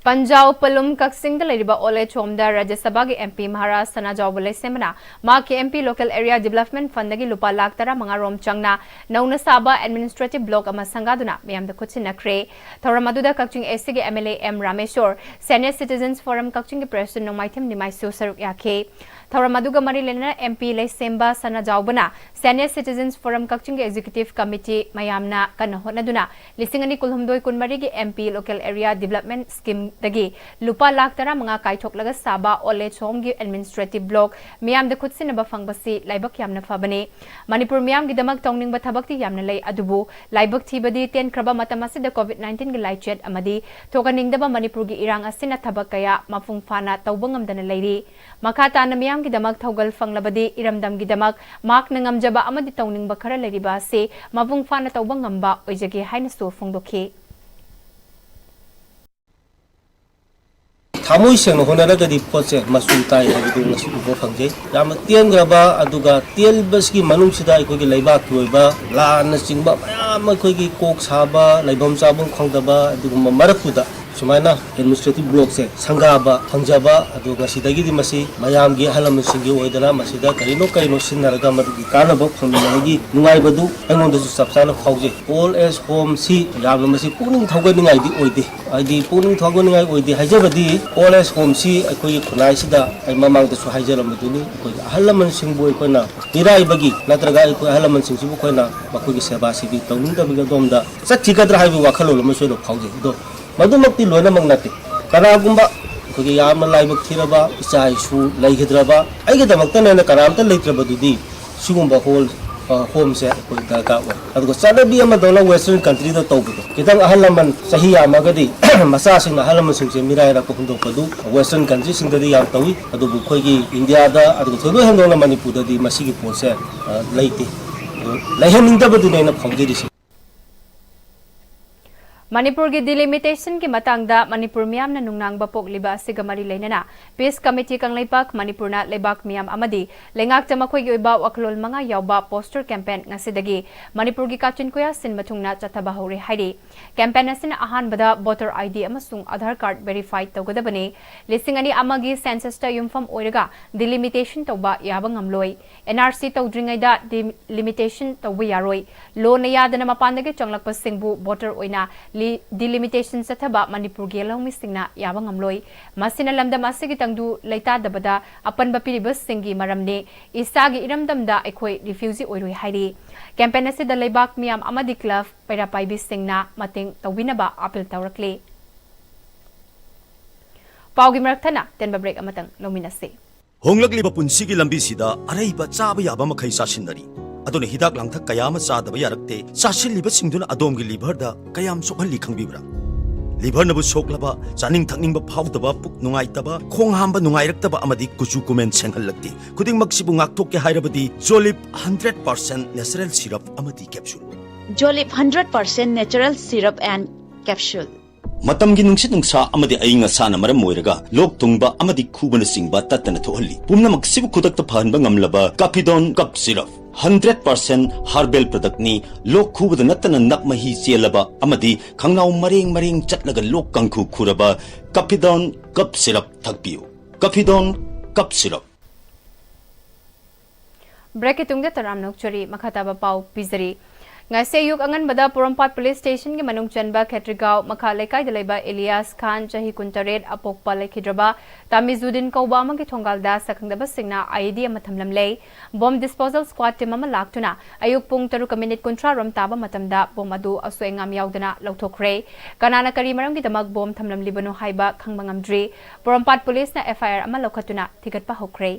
ꯄꯟꯖꯥꯎ ꯄꯂꯨꯝ ꯀꯛꯆꯤꯡꯗ ꯂꯩꯔꯤꯕ ꯑꯣꯜ ꯑꯦꯖ ꯍꯣꯝꯗ ꯔꯥꯖ꯭ꯌ ꯁꯚꯥꯒꯤ ꯑꯦꯝ ꯄꯤ ꯃꯍꯥꯔꯥꯖ ꯁꯅꯥꯖꯥꯎꯕ ꯂꯩꯁꯦꯝꯕꯅ ꯃꯍꯥꯛꯀꯤ M P local area development ꯐꯟꯗꯒꯤ ꯂꯨꯄꯥ ꯂꯥꯈ ꯇꯔꯥ ꯃꯉꯥ ꯔꯣꯝ ꯆꯪꯅ ꯅꯧꯅ ꯁꯥꯕ ꯑꯦꯗꯃꯤꯅꯤꯁꯇ꯭ꯔꯦꯇꯤꯚ ꯕ꯭ꯂꯣꯛ ꯑꯃ ꯁꯪꯒꯥꯗꯨꯅ ꯃꯤꯌꯥꯝꯗ ꯈꯨꯠꯁꯤꯟꯅꯈ꯭ꯔꯦ꯫ ꯊꯧꯔꯝ ꯑꯗꯨꯗ ꯀꯛꯆꯤꯡ ꯑꯦꯁ ꯁꯤꯒꯤ M L A M Rameshwar, senior citizens forum ꯀꯛꯆꯤꯡꯒꯤ ꯄ꯭ꯔꯦꯁꯤꯗꯦꯟꯠ ꯅꯣꯡꯃꯥꯏꯊꯦꯝ ꯅꯤꯃꯥꯏꯁꯨ ꯁꯔꯨꯛ ꯌꯥꯈꯤ꯫ ꯊꯧꯔꯝ ꯑꯗꯨꯒ ꯃꯔꯤ ꯂꯩꯅꯅ ꯑꯦꯝ ꯄꯤ ꯂꯩꯁꯦꯝꯕ ꯁꯅꯥꯖꯥꯎꯕꯅ ꯁꯦꯅꯤꯌꯔ ꯁꯤꯇꯤꯖꯦꯟꯁ ꯐꯣꯔꯝ ꯀꯛꯆꯤꯡꯒꯤ ꯑꯦꯛꯖꯤꯀ꯭ꯌꯨꯇꯤꯚ ꯀꯃꯤꯇꯤ ꯃꯌꯥꯝꯅ ꯀꯟꯅ ꯍꯣꯠꯅꯗꯨꯅ ꯂꯤꯁꯤꯡ ꯑꯅꯤ ꯀꯨꯟꯍꯨꯝꯗꯣꯏ ꯀꯨꯟꯃꯔꯤꯒꯤ M P local area development ꯁ꯭ꯀꯤꯝꯗꯒꯤ ꯂꯨꯄꯥ ꯂꯥꯈ ꯇꯔꯥꯃꯉꯥ ꯀꯥꯏꯊꯣꯛꯂꯒ ꯁꯥꯕ ꯑꯣꯜ ꯑꯦꯖ ꯍꯣꯝꯒꯤ ꯑꯦꯗꯃꯤꯅꯤꯁꯇ꯭ꯔꯦꯇꯤꯚ ꯕ꯭ꯂꯣꯛ ꯃꯤꯌꯥꯝꯗ ꯈꯨꯠꯁꯤꯟꯅꯕ ꯐꯪꯕꯁꯤ ꯂꯥꯏꯕꯛ ꯌꯥꯝꯅ ꯐꯕꯅꯤ꯫ ꯃꯅꯤꯄꯨꯔ ꯃꯤꯌꯥꯝꯒꯤꯗꯃꯛ ꯇꯧꯅꯤꯡꯕ ꯊꯕꯛꯇꯤ ꯌꯥꯝꯅ ꯂꯩ, ꯑꯗꯨꯕꯨ ꯂꯥꯏꯕꯛ ꯊꯤꯕꯗꯤ ꯇꯦꯟꯈ꯭ꯔꯕ ꯃꯇꯝ ꯑꯁꯤꯗ ꯀꯣꯚꯤꯗ ꯅꯥꯏꯟꯇꯤꯟꯒꯤ ꯂꯥꯏꯆꯠ ꯑꯃꯗꯤ ꯊꯣꯛꯍꯟꯅꯤꯡꯗꯕ ꯃꯅꯤꯄꯨꯔꯒꯤ ꯏꯔꯥꯡ ꯑꯁꯤꯅ ꯊꯕꯛ ꯀꯌꯥ ꯃꯄꯨꯡ ꯐꯥꯅ ꯇꯧꯕ ꯉꯝꯗꯅ ꯂꯩꯔꯤ꯫ ꯃꯈꯥ ꯇꯥꯅ ꯃꯤꯌꯥꯝꯒꯤꯗꯃꯛ ꯊꯧꯒꯜ ꯐꯪꯂꯕꯗꯤ ꯏꯔꯝꯗꯝꯒꯤꯗꯃꯛ ꯃꯍꯥꯛꯅ ꯉꯝꯖꯕ ꯑꯃꯗꯤ ꯇꯧꯅꯤꯡꯕ ꯈꯔ ꯂꯩꯔꯤꯕ ꯑꯁꯤ ꯃꯄꯨꯡ ꯐꯥꯅ ꯇꯧꯕ ꯉꯝꯕ ꯑꯣꯏꯖꯒꯦ ꯍꯥꯏꯅꯁꯨ ꯐꯣꯡꯗꯣꯛꯈꯤ꯫ ꯊꯃꯣꯏ ꯁꯦꯡꯅ ꯍꯣꯠꯅꯔꯒꯗꯤ ꯄꯣꯠꯁꯦ ꯃꯆꯨ ꯇꯥꯏ ꯍꯥꯏꯕꯗꯨ ꯉꯁꯤ ꯎꯕ ꯐꯪꯖꯩ꯫ ꯌꯥꯝꯅ ꯇꯦꯟꯈ꯭ꯔꯕ, ꯑꯗꯨꯒ ꯇꯦꯟꯕꯁꯤꯒꯤ ꯃꯅꯨꯡꯁꯤꯗ ꯑꯩꯈꯣꯏꯒꯤ ꯂꯩꯕꯥꯛꯀꯤ ꯑꯣꯏꯕ ꯂꯥꯟꯅꯆꯤꯡꯕ ꯃꯌꯥꯝ, ꯑꯩꯈꯣꯏꯒꯤ ꯀꯣꯛ ꯁꯥꯕ, ꯂꯩꯐꯝ ꯆꯥꯐꯝ ꯈꯪꯗꯕ, ꯑꯗꯨꯒꯨꯝꯕ ꯃꯔꯛꯇꯨꯗ ꯁꯨꯃꯥꯏꯅ ꯑꯦꯗꯃꯤꯅꯤꯁꯇ꯭ꯔꯦꯇꯤꯚ ꯕ꯭ꯂꯣꯛꯁꯦ ꯁꯪꯒꯥꯕ ꯐꯪꯖꯕ, ꯑꯗꯣ ꯉꯁꯤꯗꯒꯤꯗꯤ ꯃꯁꯤ ꯃꯌꯥꯝꯒꯤ ꯑꯍꯜ ꯂꯃꯟꯁꯤꯡꯒꯤ ꯑꯣꯏꯗꯅ ꯃꯁꯤꯗ ꯀꯔꯤꯅꯣ ꯀꯔꯤꯅꯣ ꯁꯤꯟꯅꯔꯒ ꯃꯗꯨꯒꯤ ꯀꯥꯟꯅꯕ ꯐꯪꯃꯤꯟꯅꯕꯒꯤ ꯅꯨꯡꯉꯥꯏꯕꯗꯨ ꯑꯩꯉꯣꯟꯗꯁꯨ ꯆꯞ ꯆꯥꯅ ꯐꯥꯎꯖꯩ꯫ ꯑꯣꯜ ꯑꯦꯖ ꯍꯣꯝꯁꯤ ꯌꯥꯝꯅ ꯃꯁꯤ ꯄꯨꯛꯅꯤꯡ ꯊꯧꯒꯠꯅꯤꯡꯉꯥꯏꯗꯤ ꯑꯣꯏꯗꯦ, ꯍꯥꯏꯗꯤ ꯄꯨꯛꯅꯤꯡ ꯊꯧꯒꯠꯅꯤꯡꯉꯥꯏ ꯑꯣꯏꯗꯦ ꯍꯥꯏꯖꯕꯗꯤ, ꯑꯣꯜ ꯑꯦꯖ ꯍꯣꯝꯁꯤ ꯑꯩꯈꯣꯏꯒꯤ ꯈꯨꯟꯅꯥꯏꯁꯤꯗ ꯑꯩ ꯃꯃꯥꯡꯗꯁꯨ ꯍꯥꯏꯖꯔꯝꯕꯗꯨꯅꯤ, ꯑꯩꯈꯣꯏꯒꯤ ꯑꯍꯜ ꯂꯃꯟꯁꯤꯡꯕꯨ ꯑꯩꯈꯣꯏꯅ ꯃꯤꯔꯥꯏꯕꯒꯤ ꯅꯠꯇ꯭ꯔꯒ ꯑꯩꯈꯣꯏ ꯑꯍꯜ ꯂꯃꯟꯁꯤꯡꯁꯤꯕꯨ ꯑꯩꯈꯣꯏꯅ ꯃꯈꯣꯏꯒꯤ ꯁꯦꯕꯥ ꯁꯤꯕꯤ ꯇꯧꯅꯤꯡꯗꯕꯒꯤ ꯑꯗꯣꯝꯗ ꯆꯠꯈꯤꯒꯗ꯭ꯔꯥ ꯍꯥꯏꯕꯒꯤ ꯋꯥꯈꯜꯂꯣꯟ ꯑꯃꯁꯨ ꯑꯩꯅ ꯐꯥꯎꯖꯩ꯫ ꯑꯗꯣ ꯃꯗꯨꯃꯛꯇꯤ ꯂꯣꯏꯅꯃꯛ ꯅꯠꯇꯦ꯫ ꯀꯅꯥꯒꯨꯝꯕ ꯑꯩꯈꯣꯏꯒꯤ ꯌꯥꯝꯅ ꯂꯥꯏꯕꯛ ꯊꯤꯔꯕ ꯏꯆꯥ ꯏꯁꯨ ꯂꯩꯈꯤꯗ꯭ꯔꯕ, ꯑꯩꯒꯤꯗꯃꯛꯇꯅꯦꯅ ꯀꯅꯥꯝꯇ ꯂꯩꯇ꯭ꯔꯕꯗꯨꯗꯤ ꯁꯤꯒꯨꯝꯕ ꯍꯣꯜ, ꯑ, ꯍꯣꯝꯁꯦ ꯑꯩꯈꯣꯏ ꯗꯔꯀꯥꯔ ꯑꯣꯏ꯫ ꯑꯗꯨꯒ ꯆꯠꯅꯕꯤ ꯑꯃꯗꯧꯅ ꯋꯦꯁꯇꯔꯟ ꯀꯟꯇ꯭ꯔꯤꯗ ꯇꯧꯕꯗꯣ, ꯈꯤꯇꯪ ꯑꯍꯜ ꯂꯃꯟ ꯆꯍꯤ ꯌꯥꯝꯃꯒꯗꯤ ꯃꯆꯥꯁꯤꯡꯅ ꯑꯍꯜ ꯂꯃꯟꯁꯤꯡꯁꯦ ꯃꯤꯔꯥꯏꯔꯛꯄ ꯍꯨꯟꯗꯣꯛꯄꯗꯨ ꯋꯦꯁꯇꯔꯟ ꯀꯟꯇ꯭ꯔꯤꯁꯤꯡꯗꯗꯤ ꯌꯥꯝ ꯇꯧꯏ꯫ ꯑꯗꯨꯕꯨ ꯑꯩꯈꯣꯏꯒꯤ ꯏꯟꯗꯤꯌꯥꯗ, ꯑꯗꯨꯒ ꯊꯣꯏꯗꯣꯛ ꯍꯦꯟꯗꯣꯛꯅ ꯃꯅꯤꯄꯨꯔꯗꯗꯤ ꯃꯁꯤꯒꯤ ꯄꯣꯠꯁꯦ, ꯑ, ꯂꯩꯇꯦ꯫ ꯑꯗꯨ ꯂꯩꯍꯟꯅꯤꯡꯗꯕꯗꯨꯅꯦ ꯑꯩꯅ ꯐꯥꯎꯖꯔꯤꯁꯦ꯫ ꯃꯅꯤꯄꯨꯔꯒꯤ ꯗꯤꯂꯤꯃꯤꯇꯦꯁꯟꯒꯤ ꯃꯇꯥꯡꯗ ꯃꯅꯤꯄꯨꯔ ꯃꯤꯌꯥꯝꯅ ꯅꯨꯡꯅꯥꯡꯕ ꯄꯣꯛꯂꯤꯕ ꯑꯁꯤꯒ ꯃꯔꯤ ꯂꯩꯅꯅ ꯄꯤꯁ ꯀꯃꯤꯇꯤ ꯀꯪꯂꯩꯄꯥꯛ ꯃꯅꯤꯄꯨꯔꯅ ꯂꯩꯕꯥꯛ ꯃꯤꯌꯥꯝ ꯑꯃꯗꯤ ꯂꯩꯉꯥꯛꯇ ꯃꯈꯣꯏꯒꯤ ꯑꯣꯏꯕ ꯋꯥꯈꯜꯂꯣꯟ ꯃꯉꯥ ꯌꯥꯎꯕ ꯄꯣꯁꯇꯔ ꯀꯦꯝꯄꯦꯟ ꯉꯁꯤꯗꯒꯤ ꯃꯅꯤꯄꯨꯔꯒꯤ ꯀꯥꯆꯤꯟ ꯀꯣꯌꯥ ꯁꯤꯟꯕ ꯊꯨꯡꯅ ꯆꯠꯊꯕ ꯍꯧꯔꯦ ꯍꯥꯏꯔꯤ꯫ ꯀꯦꯝꯄꯦꯟ ꯑꯁꯤꯅ ꯑꯍꯥꯟꯕꯗ ꯚꯣꯇꯔ ꯑꯥꯏ ꯗꯤ ꯑꯃꯁꯨꯡ ꯑꯙꯥꯔ ꯀꯥꯔꯗ ꯚꯦꯔꯤꯐꯥꯏ ꯇꯧꯒꯗꯕꯅꯤ꯫ ꯂꯤꯁꯤꯡ ꯑꯅꯤ ꯑꯃꯒꯤ ꯁꯦꯟꯁꯁꯇ ꯌꯨꯝꯐꯝ ꯑꯣꯏꯔꯒ ꯗꯤꯂꯤꯃꯤꯇꯦꯁꯟ ꯇꯧꯕ ꯌꯥꯕ ꯉꯝꯂꯣꯏ꯫ ꯑꯦꯟ ꯑꯥꯔ ꯁꯤ ꯇꯧꯗ꯭ꯔꯤꯉꯩꯗ ꯗꯤꯂꯤꯃꯤꯇꯦꯁꯟ ꯇꯧꯕ ꯌꯥꯔꯣꯏ꯫ ꯂꯣꯅ ꯌꯥꯗꯅ ꯃꯄꯥꯟꯗꯒꯤ ꯆꯪꯂꯛꯄꯁꯤꯡꯕꯨ ꯚꯣꯇꯔ ꯑꯣꯏꯅ ꯂꯤ-, ꯗꯤꯂꯤꯃꯤꯇꯦꯁꯟ ꯆꯠꯊꯕ ꯃꯅꯤꯄꯨꯔꯒꯤ ꯂꯧꯃꯤꯁꯤꯡꯅ ꯌꯥꯕ ꯉꯝꯂꯣꯏ꯫ ꯃꯁꯤꯅ ꯂꯝꯗꯝ ꯑꯁꯤꯒꯤ ꯇꯪꯗꯨ ꯂꯩꯇꯥꯗꯕꯗ ꯑꯄꯟꯕ ꯄꯤꯔꯤꯕꯁꯤꯡꯒꯤ ꯃꯔꯝꯅꯤ꯫ ꯏꯁꯥꯒꯤ ꯏꯔꯝꯗꯝꯗ ꯑꯩꯈꯣꯏ ꯔꯤꯐ꯭ꯌꯨꯖꯤ ꯑꯣꯏꯔꯣꯏ ꯍꯥꯏꯔꯤ꯫ ꯀꯦꯝꯄꯦꯟ ꯑꯁꯤꯗ ꯂꯩꯕꯥꯛ ꯃꯤꯌꯥꯝ ꯑꯃꯗꯤ ꯀ꯭ꯂꯕ ꯄꯩꯔꯥ ꯄꯥꯏꯕꯤꯁꯤꯡꯅ ꯃꯇꯦꯡ ꯇꯧꯕꯤꯅꯕ ꯑꯥꯄꯤꯜ ꯇꯧꯔꯛꯂꯤ꯫ ꯄꯥꯎꯒꯤ ꯃꯔꯛ ꯊꯠꯅ ꯇꯦꯟꯕ ꯕ꯭ꯔꯦꯛ ꯑꯃꯇꯪ ꯂꯧꯃꯤꯟꯅꯁꯤ꯫ ꯍꯣꯡꯂꯛꯂꯤꯕ ꯄꯨꯟꯁꯤꯒꯤ ꯂꯝꯕꯤꯁꯤꯗ ꯑꯔꯩꯕ ꯆꯥꯕ ꯌꯥꯕ ꯃꯈꯩ ꯆꯥꯁꯤꯟꯅꯔꯤ꯫ ꯑꯗꯨꯅ ꯍꯤꯗꯥꯛ ꯂꯥꯡꯊꯛ ꯀꯌꯥ ꯑꯃ ꯆꯥꯗꯕ ꯌꯥꯔꯛꯇꯦ꯫ ꯆꯥꯁꯤꯜꯂꯤꯕꯁꯤꯡꯗꯨꯅ ꯑꯗꯣꯝꯒꯤ ꯂꯤꯚꯔꯗ ꯀꯌꯥꯝ ꯁꯣꯛꯍꯜꯂꯤ ꯈꯪꯕꯤꯕ꯭ꯔꯥ? ꯂꯤꯚꯔꯅꯕꯨ ꯁꯣꯛꯂꯕ, ꯆꯥꯅꯤꯡ ꯊꯛꯅꯤꯡꯕ ꯐꯥꯎꯗꯕ, ꯄꯨꯛ ꯅꯨꯡꯉꯥꯏꯇꯕ, ꯈꯣꯡ ꯍꯥꯝꯕ ꯅꯨꯡꯉꯥꯏꯔꯛꯇꯕ ꯑꯃꯗꯤ ꯀꯨꯆꯨ ꯀꯨꯃꯦꯟ ꯁꯦꯡꯍꯜꯂꯛꯇꯦ꯫ ꯈꯨꯗꯤꯡꯃꯛꯁꯤꯕꯨ ꯉꯥꯛꯊꯣꯛꯀꯦ ꯍꯥꯏꯔꯕꯗꯤ ꯖꯣꯂꯤꯞ ꯍꯟꯗ꯭ꯔꯦꯠ ꯄꯥꯔꯁꯦꯟ ꯅꯦꯆꯔꯦꯜ ꯁꯤꯔꯞ ꯑꯃꯗꯤ capsule. Jolip hundred percent natural syrup and capsule. ꯃꯇꯝꯒꯤ ꯅꯨꯡꯁꯤꯠ ꯅꯨꯡꯁꯥ ꯑꯃꯗꯤ ꯑꯏꯪ ꯑꯁꯥꯅ ꯃꯔꯝ ꯑꯣꯏꯔꯒ ꯂꯣꯛ ꯊꯨꯡꯕ ꯑꯃꯗꯤ ꯈꯨꯕꯅꯆꯤꯡꯕ ꯇꯠꯇꯅ ꯊꯣꯛꯍꯜꯂꯤ꯫ ꯄꯨꯝꯅꯃꯛꯁꯤꯕꯨ ꯈꯨꯗꯛꯇ ꯐꯍꯟꯕ ꯉꯝꯂꯕ ꯀꯥꯐꯤꯗꯣꯟ cough syrup. Hundred percent herbal ꯄ꯭ꯔꯗꯛꯅꯤ꯫ ꯂꯣꯛ ꯈꯨꯕꯗ ꯅꯠꯇꯅ ꯅꯞ ꯃꯍꯤ ꯆꯦꯜꯂꯕ ꯑꯃꯗꯤ ꯈꯪꯅꯥꯎ ꯃꯔꯦꯡ ꯃꯔꯦꯡ ꯆꯠꯂꯒ ꯂꯣꯛ ꯀꯥꯡꯈꯨ ꯈꯨꯔꯕ ꯀꯥꯐꯤꯗꯣꯟ ꯀꯞ ꯁꯤꯔꯞ ꯊꯛꯄꯤꯌꯨ꯫ ꯀꯥꯐꯤꯗꯣꯟ cough syrup. ꯕ꯭ꯔꯦꯛꯀꯤ ꯇꯨꯡꯗ ꯇꯔꯥꯝꯅ ꯑꯣꯛꯆꯔꯤ꯫ ꯃꯈꯥ ꯇꯥꯕ ꯄꯥꯎ ꯄꯤꯖꯔꯤ꯫ ꯉꯁꯤ ꯑꯌꯨꯛ ꯑꯉꯟꯕꯗ ꯄꯣꯔꯣꯝꯄꯥꯠ ꯄꯨꯂꯤꯁ ꯁ꯭ꯇꯦꯁꯟꯒꯤ ꯃꯅꯨꯡ ꯆꯟꯕ ꯈꯦꯇ꯭ꯔꯤꯒꯥꯎ ꯃꯈꯥ ꯂꯩꯀꯥꯏꯗ ꯂꯩꯕ ꯏꯂꯤꯌꯥꯁ ꯈꯥꯟ, ꯆꯍꯤ ꯀꯨꯟꯇꯔꯦꯠ, ꯑꯄꯣꯛꯄ ꯂꯩꯈꯤꯗ꯭ꯔꯕ ꯇꯥꯃꯤꯖꯨꯗꯤꯟ ꯀꯧꯕ ꯑꯃꯒꯤ ꯊꯣꯡꯒꯥꯜꯗ ꯁꯛꯈꯪꯗꯕꯁꯤꯡꯅ ꯑꯥꯏ ꯏ ꯗꯤ ꯑꯃ ꯊꯝꯂꯝꯂꯦ꯫ ꯕꯣꯝ ꯗꯤꯁꯄꯣꯖꯦꯜ ꯁ꯭ꯀ꯭ꯋꯥꯗ ꯇꯤꯝ ꯑꯃ ꯂꯥꯛꯇꯨꯅ ꯑꯌꯨꯛ ꯄꯨꯡ ꯇꯔꯨꯛꯀ ꯃꯤꯅꯤꯠ ꯀꯨꯟꯊ꯭ꯔꯥ ꯔꯣꯝ ꯇꯥꯕ ꯃꯇꯝꯗ ꯕꯣꯝ ꯑꯗꯨ ꯑꯁꯣꯏ ꯑꯉꯥꯝ ꯌꯥꯎꯗꯅ ꯂꯧꯊꯣꯛꯈ꯭ꯔꯦ꯫ ꯀꯅꯥꯅ ꯀꯔꯤ ꯃꯔꯝꯒꯤꯗꯃꯛ ꯕꯣꯝ ꯊꯝꯂꯝꯂꯤꯕꯅꯣ ꯍꯥꯏꯕ ꯈꯪꯕ ꯉꯝꯗ꯭ꯔꯤ꯫ ꯄꯣꯔꯣꯝꯄꯥꯠ ꯄꯨꯂꯤꯁꯅ ꯑꯦꯐ ꯑꯥꯏ ꯑꯥꯔ ꯑꯃ ꯂꯧꯈꯠꯇꯨꯅ ꯊꯤꯒꯠꯄ ꯍꯧꯈ꯭ꯔꯦ꯫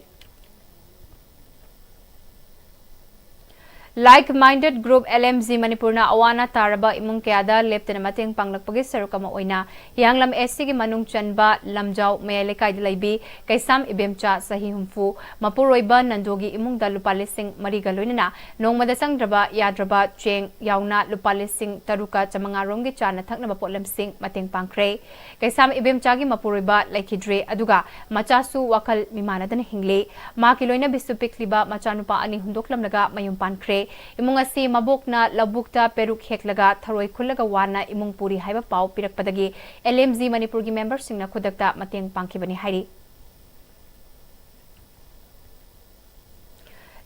Like Minded Group L M G ꯃꯅꯤꯄꯨꯔꯅ ꯑꯋꯥ ꯑꯅꯥ ꯇꯥꯔꯕ ꯏꯃꯨꯡ ꯀꯌꯥꯗ ꯂꯦꯞꯇꯅ ꯃꯇꯦꯡ ꯄꯥꯡꯂꯛꯄꯒꯤ ꯁꯔꯨꯛ ꯑꯃ ꯑꯣꯏꯅ ꯍꯤꯌꯥꯡꯂꯝ S C ꯒꯤ ꯃꯅꯨꯡ ꯆꯟꯕ ꯂꯝꯖꯥꯎ ꯃꯌꯥꯏ ꯂꯩꯀꯥꯏꯗ ꯂꯩꯕꯤ ꯀꯩꯁꯥꯝ ꯏꯕꯦꯝꯆꯥ ꯆꯍꯤ ꯍꯨꯝꯐꯨ ꯃꯄꯨꯔꯣꯏꯕ ꯅꯟꯗꯣꯒꯤ ꯏꯃꯨꯡꯗ ꯂꯨꯄꯥ ꯂꯤꯁꯤꯡ ꯃꯔꯤꯒ ꯂꯣꯏꯅꯅ ꯅꯣꯡꯃꯗ ꯆꯪꯗ꯭ꯔꯕ ꯌꯥꯗ꯭ꯔꯕ ꯆꯦꯡ ꯌꯥꯎꯅ ꯂꯨꯄꯥ ꯂꯤꯁꯤꯡ ꯇꯔꯨꯛꯀ ꯆꯥꯃꯉꯥ ꯔꯣꯝꯒꯤ ꯆꯥꯅ ꯊꯛꯅꯕ ꯄꯣꯠꯂꯝꯁꯤꯡ ꯃꯇꯦꯡ ꯄꯥꯡꯈ꯭ꯔꯦ꯫ ꯀꯩꯁꯥꯝ ꯏꯕꯦꯝꯆꯥꯒꯤ ꯃꯄꯨꯔꯣꯏꯕ ꯂꯩꯈꯤꯗ꯭ꯔꯦ, ꯑꯗꯨꯒ ꯃꯆꯥꯁꯨ ꯋꯥꯈꯜ ꯃꯤꯃꯥꯟꯅꯗꯅ ꯍꯤꯡꯂꯤ꯫ ꯃꯍꯥꯛꯀꯤ ꯂꯣꯏꯅꯕꯤꯁꯨ ꯄꯤꯛꯂꯤꯕ ꯃꯆꯥꯅꯨꯄꯥ ꯑꯅꯤ ꯍꯨꯟꯗꯣꯛꯂꯝꯂꯒ ꯃꯌꯨꯝ ꯄꯥꯟꯈ꯭ꯔꯦ꯫ ꯏꯃꯨꯡ ꯑꯁꯤ ꯃꯕꯣꯛꯅ ꯂꯧꯕꯨꯛꯇ ꯄꯦꯔꯨꯛ ꯍꯦꯛꯂꯒ ꯊꯔꯣꯏ ꯈꯨꯜꯂꯒ ꯋꯥꯅ ꯏꯃꯨꯡ ꯄꯨꯔꯤ ꯍꯥꯏꯕ ꯄꯥꯎ ꯄꯤꯔꯛꯄꯗꯒꯤ L M G ꯃꯅꯤꯄꯨꯔꯒꯤ ꯃꯦꯝꯕꯔꯁꯤꯡꯅ ꯈꯨꯗꯛꯇ ꯃꯇꯦꯡ ꯄꯥꯡꯈꯤꯕꯅꯤ ꯍꯥꯏꯔꯤ꯫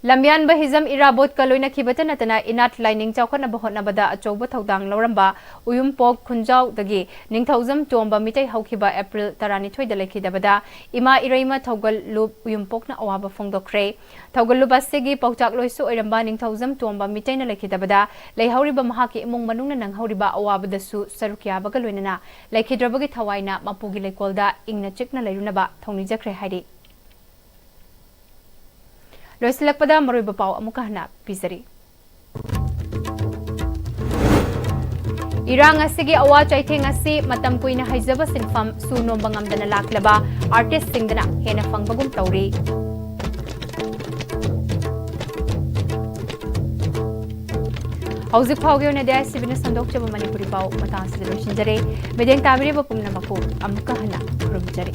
ꯂꯝꯌꯥꯟꯕ ꯍꯤꯖꯝ ꯏꯔꯥꯕꯣꯠꯀ ꯂꯣꯏꯅꯈꯤꯕꯇ ꯅꯠꯇꯅ ꯏꯅꯥꯠ ꯂꯥꯏꯅꯤꯡ ꯆꯥꯎꯈꯠꯅꯕ ꯍꯣꯠꯅꯕꯗ ꯑꯆꯧꯕ ꯊꯧꯗꯥꯡ ꯂꯧꯔꯝꯕ ꯎꯌꯨꯝꯄꯣꯛ ꯈꯨꯟꯖꯥꯎꯗꯒꯤ ꯅꯤꯡꯊꯧꯖꯝ ꯇꯣꯝꯕ ꯃꯤꯇꯩ ꯍꯧꯈꯤꯕ ꯑꯦꯄ꯭ꯔꯤꯜ ꯇꯔꯥꯅꯤꯊꯣꯏꯗ ꯂꯩꯈꯤꯗꯕꯗ ꯏꯃꯥ ꯏꯔꯩꯃ ꯊꯧꯒꯜꯂꯨꯞ ꯎꯌꯨꯝꯄꯣꯛꯅ ꯑꯋꯥꯕ ꯐꯣꯡꯗꯣꯛꯈ꯭ꯔꯦ꯫ ꯊꯧꯒꯜꯂꯨꯞ ꯑꯁꯤꯒꯤ ꯄꯥꯎꯇꯥꯛꯂꯣꯏꯁꯨ ꯑꯣꯏꯔꯝꯕ ꯅꯤꯡꯊꯧꯖꯝ ꯇꯣꯝꯕ ꯃꯤꯇꯩꯅ ꯂꯩꯈꯤꯗꯕꯗ ꯂꯩꯍꯧꯔꯤꯕ ꯃꯍꯥꯛꯀꯤ ꯏꯃꯨꯡ ꯃꯅꯨꯡꯅ ꯅꯪꯍꯧꯔꯤꯕ ꯑꯋꯥꯕꯗꯁꯨ ꯁꯔꯨꯛ ꯌꯥꯕꯒ ꯂꯣꯏꯅꯅ ꯂꯩꯈꯤꯗ꯭ꯔꯕꯒꯤ ꯊꯋꯥꯏꯅ ꯃꯄꯨꯒꯤ ꯂꯩꯀꯣꯜꯗ ꯏꯪꯅ ꯆꯤꯛꯅ ꯂꯩꯔꯨꯅꯕ ꯊꯧꯅꯤꯖꯈ꯭ꯔꯦ ꯍꯥꯏꯔꯤ꯫ ꯂꯣꯏꯁꯤꯜꯂꯛꯄꯗ ꯃꯔꯨꯑꯣꯏꯕ ꯄꯥꯎ ꯑꯃꯨꯛꯀ ꯍꯟꯅ ꯄꯤꯖꯔꯤ꯫ ꯏꯔꯥꯡ ꯑꯁꯤꯒꯤ ꯑꯋꯥ ꯆꯩꯊꯦꯡ ꯑꯁꯤ ꯃꯇꯝ ꯀꯨꯏꯅ ꯍꯩꯖꯕ ꯁꯤꯟꯐꯝ ꯁꯨ ꯅꯣꯝꯕ ꯉꯝꯗꯅ ꯂꯥꯛꯂꯕ ꯑꯥꯔꯇꯤꯁꯁꯤꯡꯗꯅ ꯍꯦꯟꯅ ꯐꯪꯕꯒꯨꯝ ꯇꯧꯔꯤ꯫ ꯍꯧꯖꯤꯛ ꯐꯥꯎꯒꯤ ꯑꯣꯏꯅꯗꯤ ICB ꯅ ꯁꯟꯗꯣꯛꯆꯕ ꯃꯅꯤꯄꯨꯔꯤ ꯄꯥꯎ ꯃꯇꯥꯡ ꯑꯁꯤꯗ ꯂꯣꯏꯁꯤꯟꯖꯔꯦ꯫ ꯃꯤꯠꯌꯦꯡ ꯇꯥꯕꯤꯔꯤꯕ ꯄꯨꯝꯅꯃꯛꯄꯨ ꯑꯃꯨꯛꯀ ꯍꯟꯅ ꯈꯨꯔꯨꯝꯖꯔꯤ꯫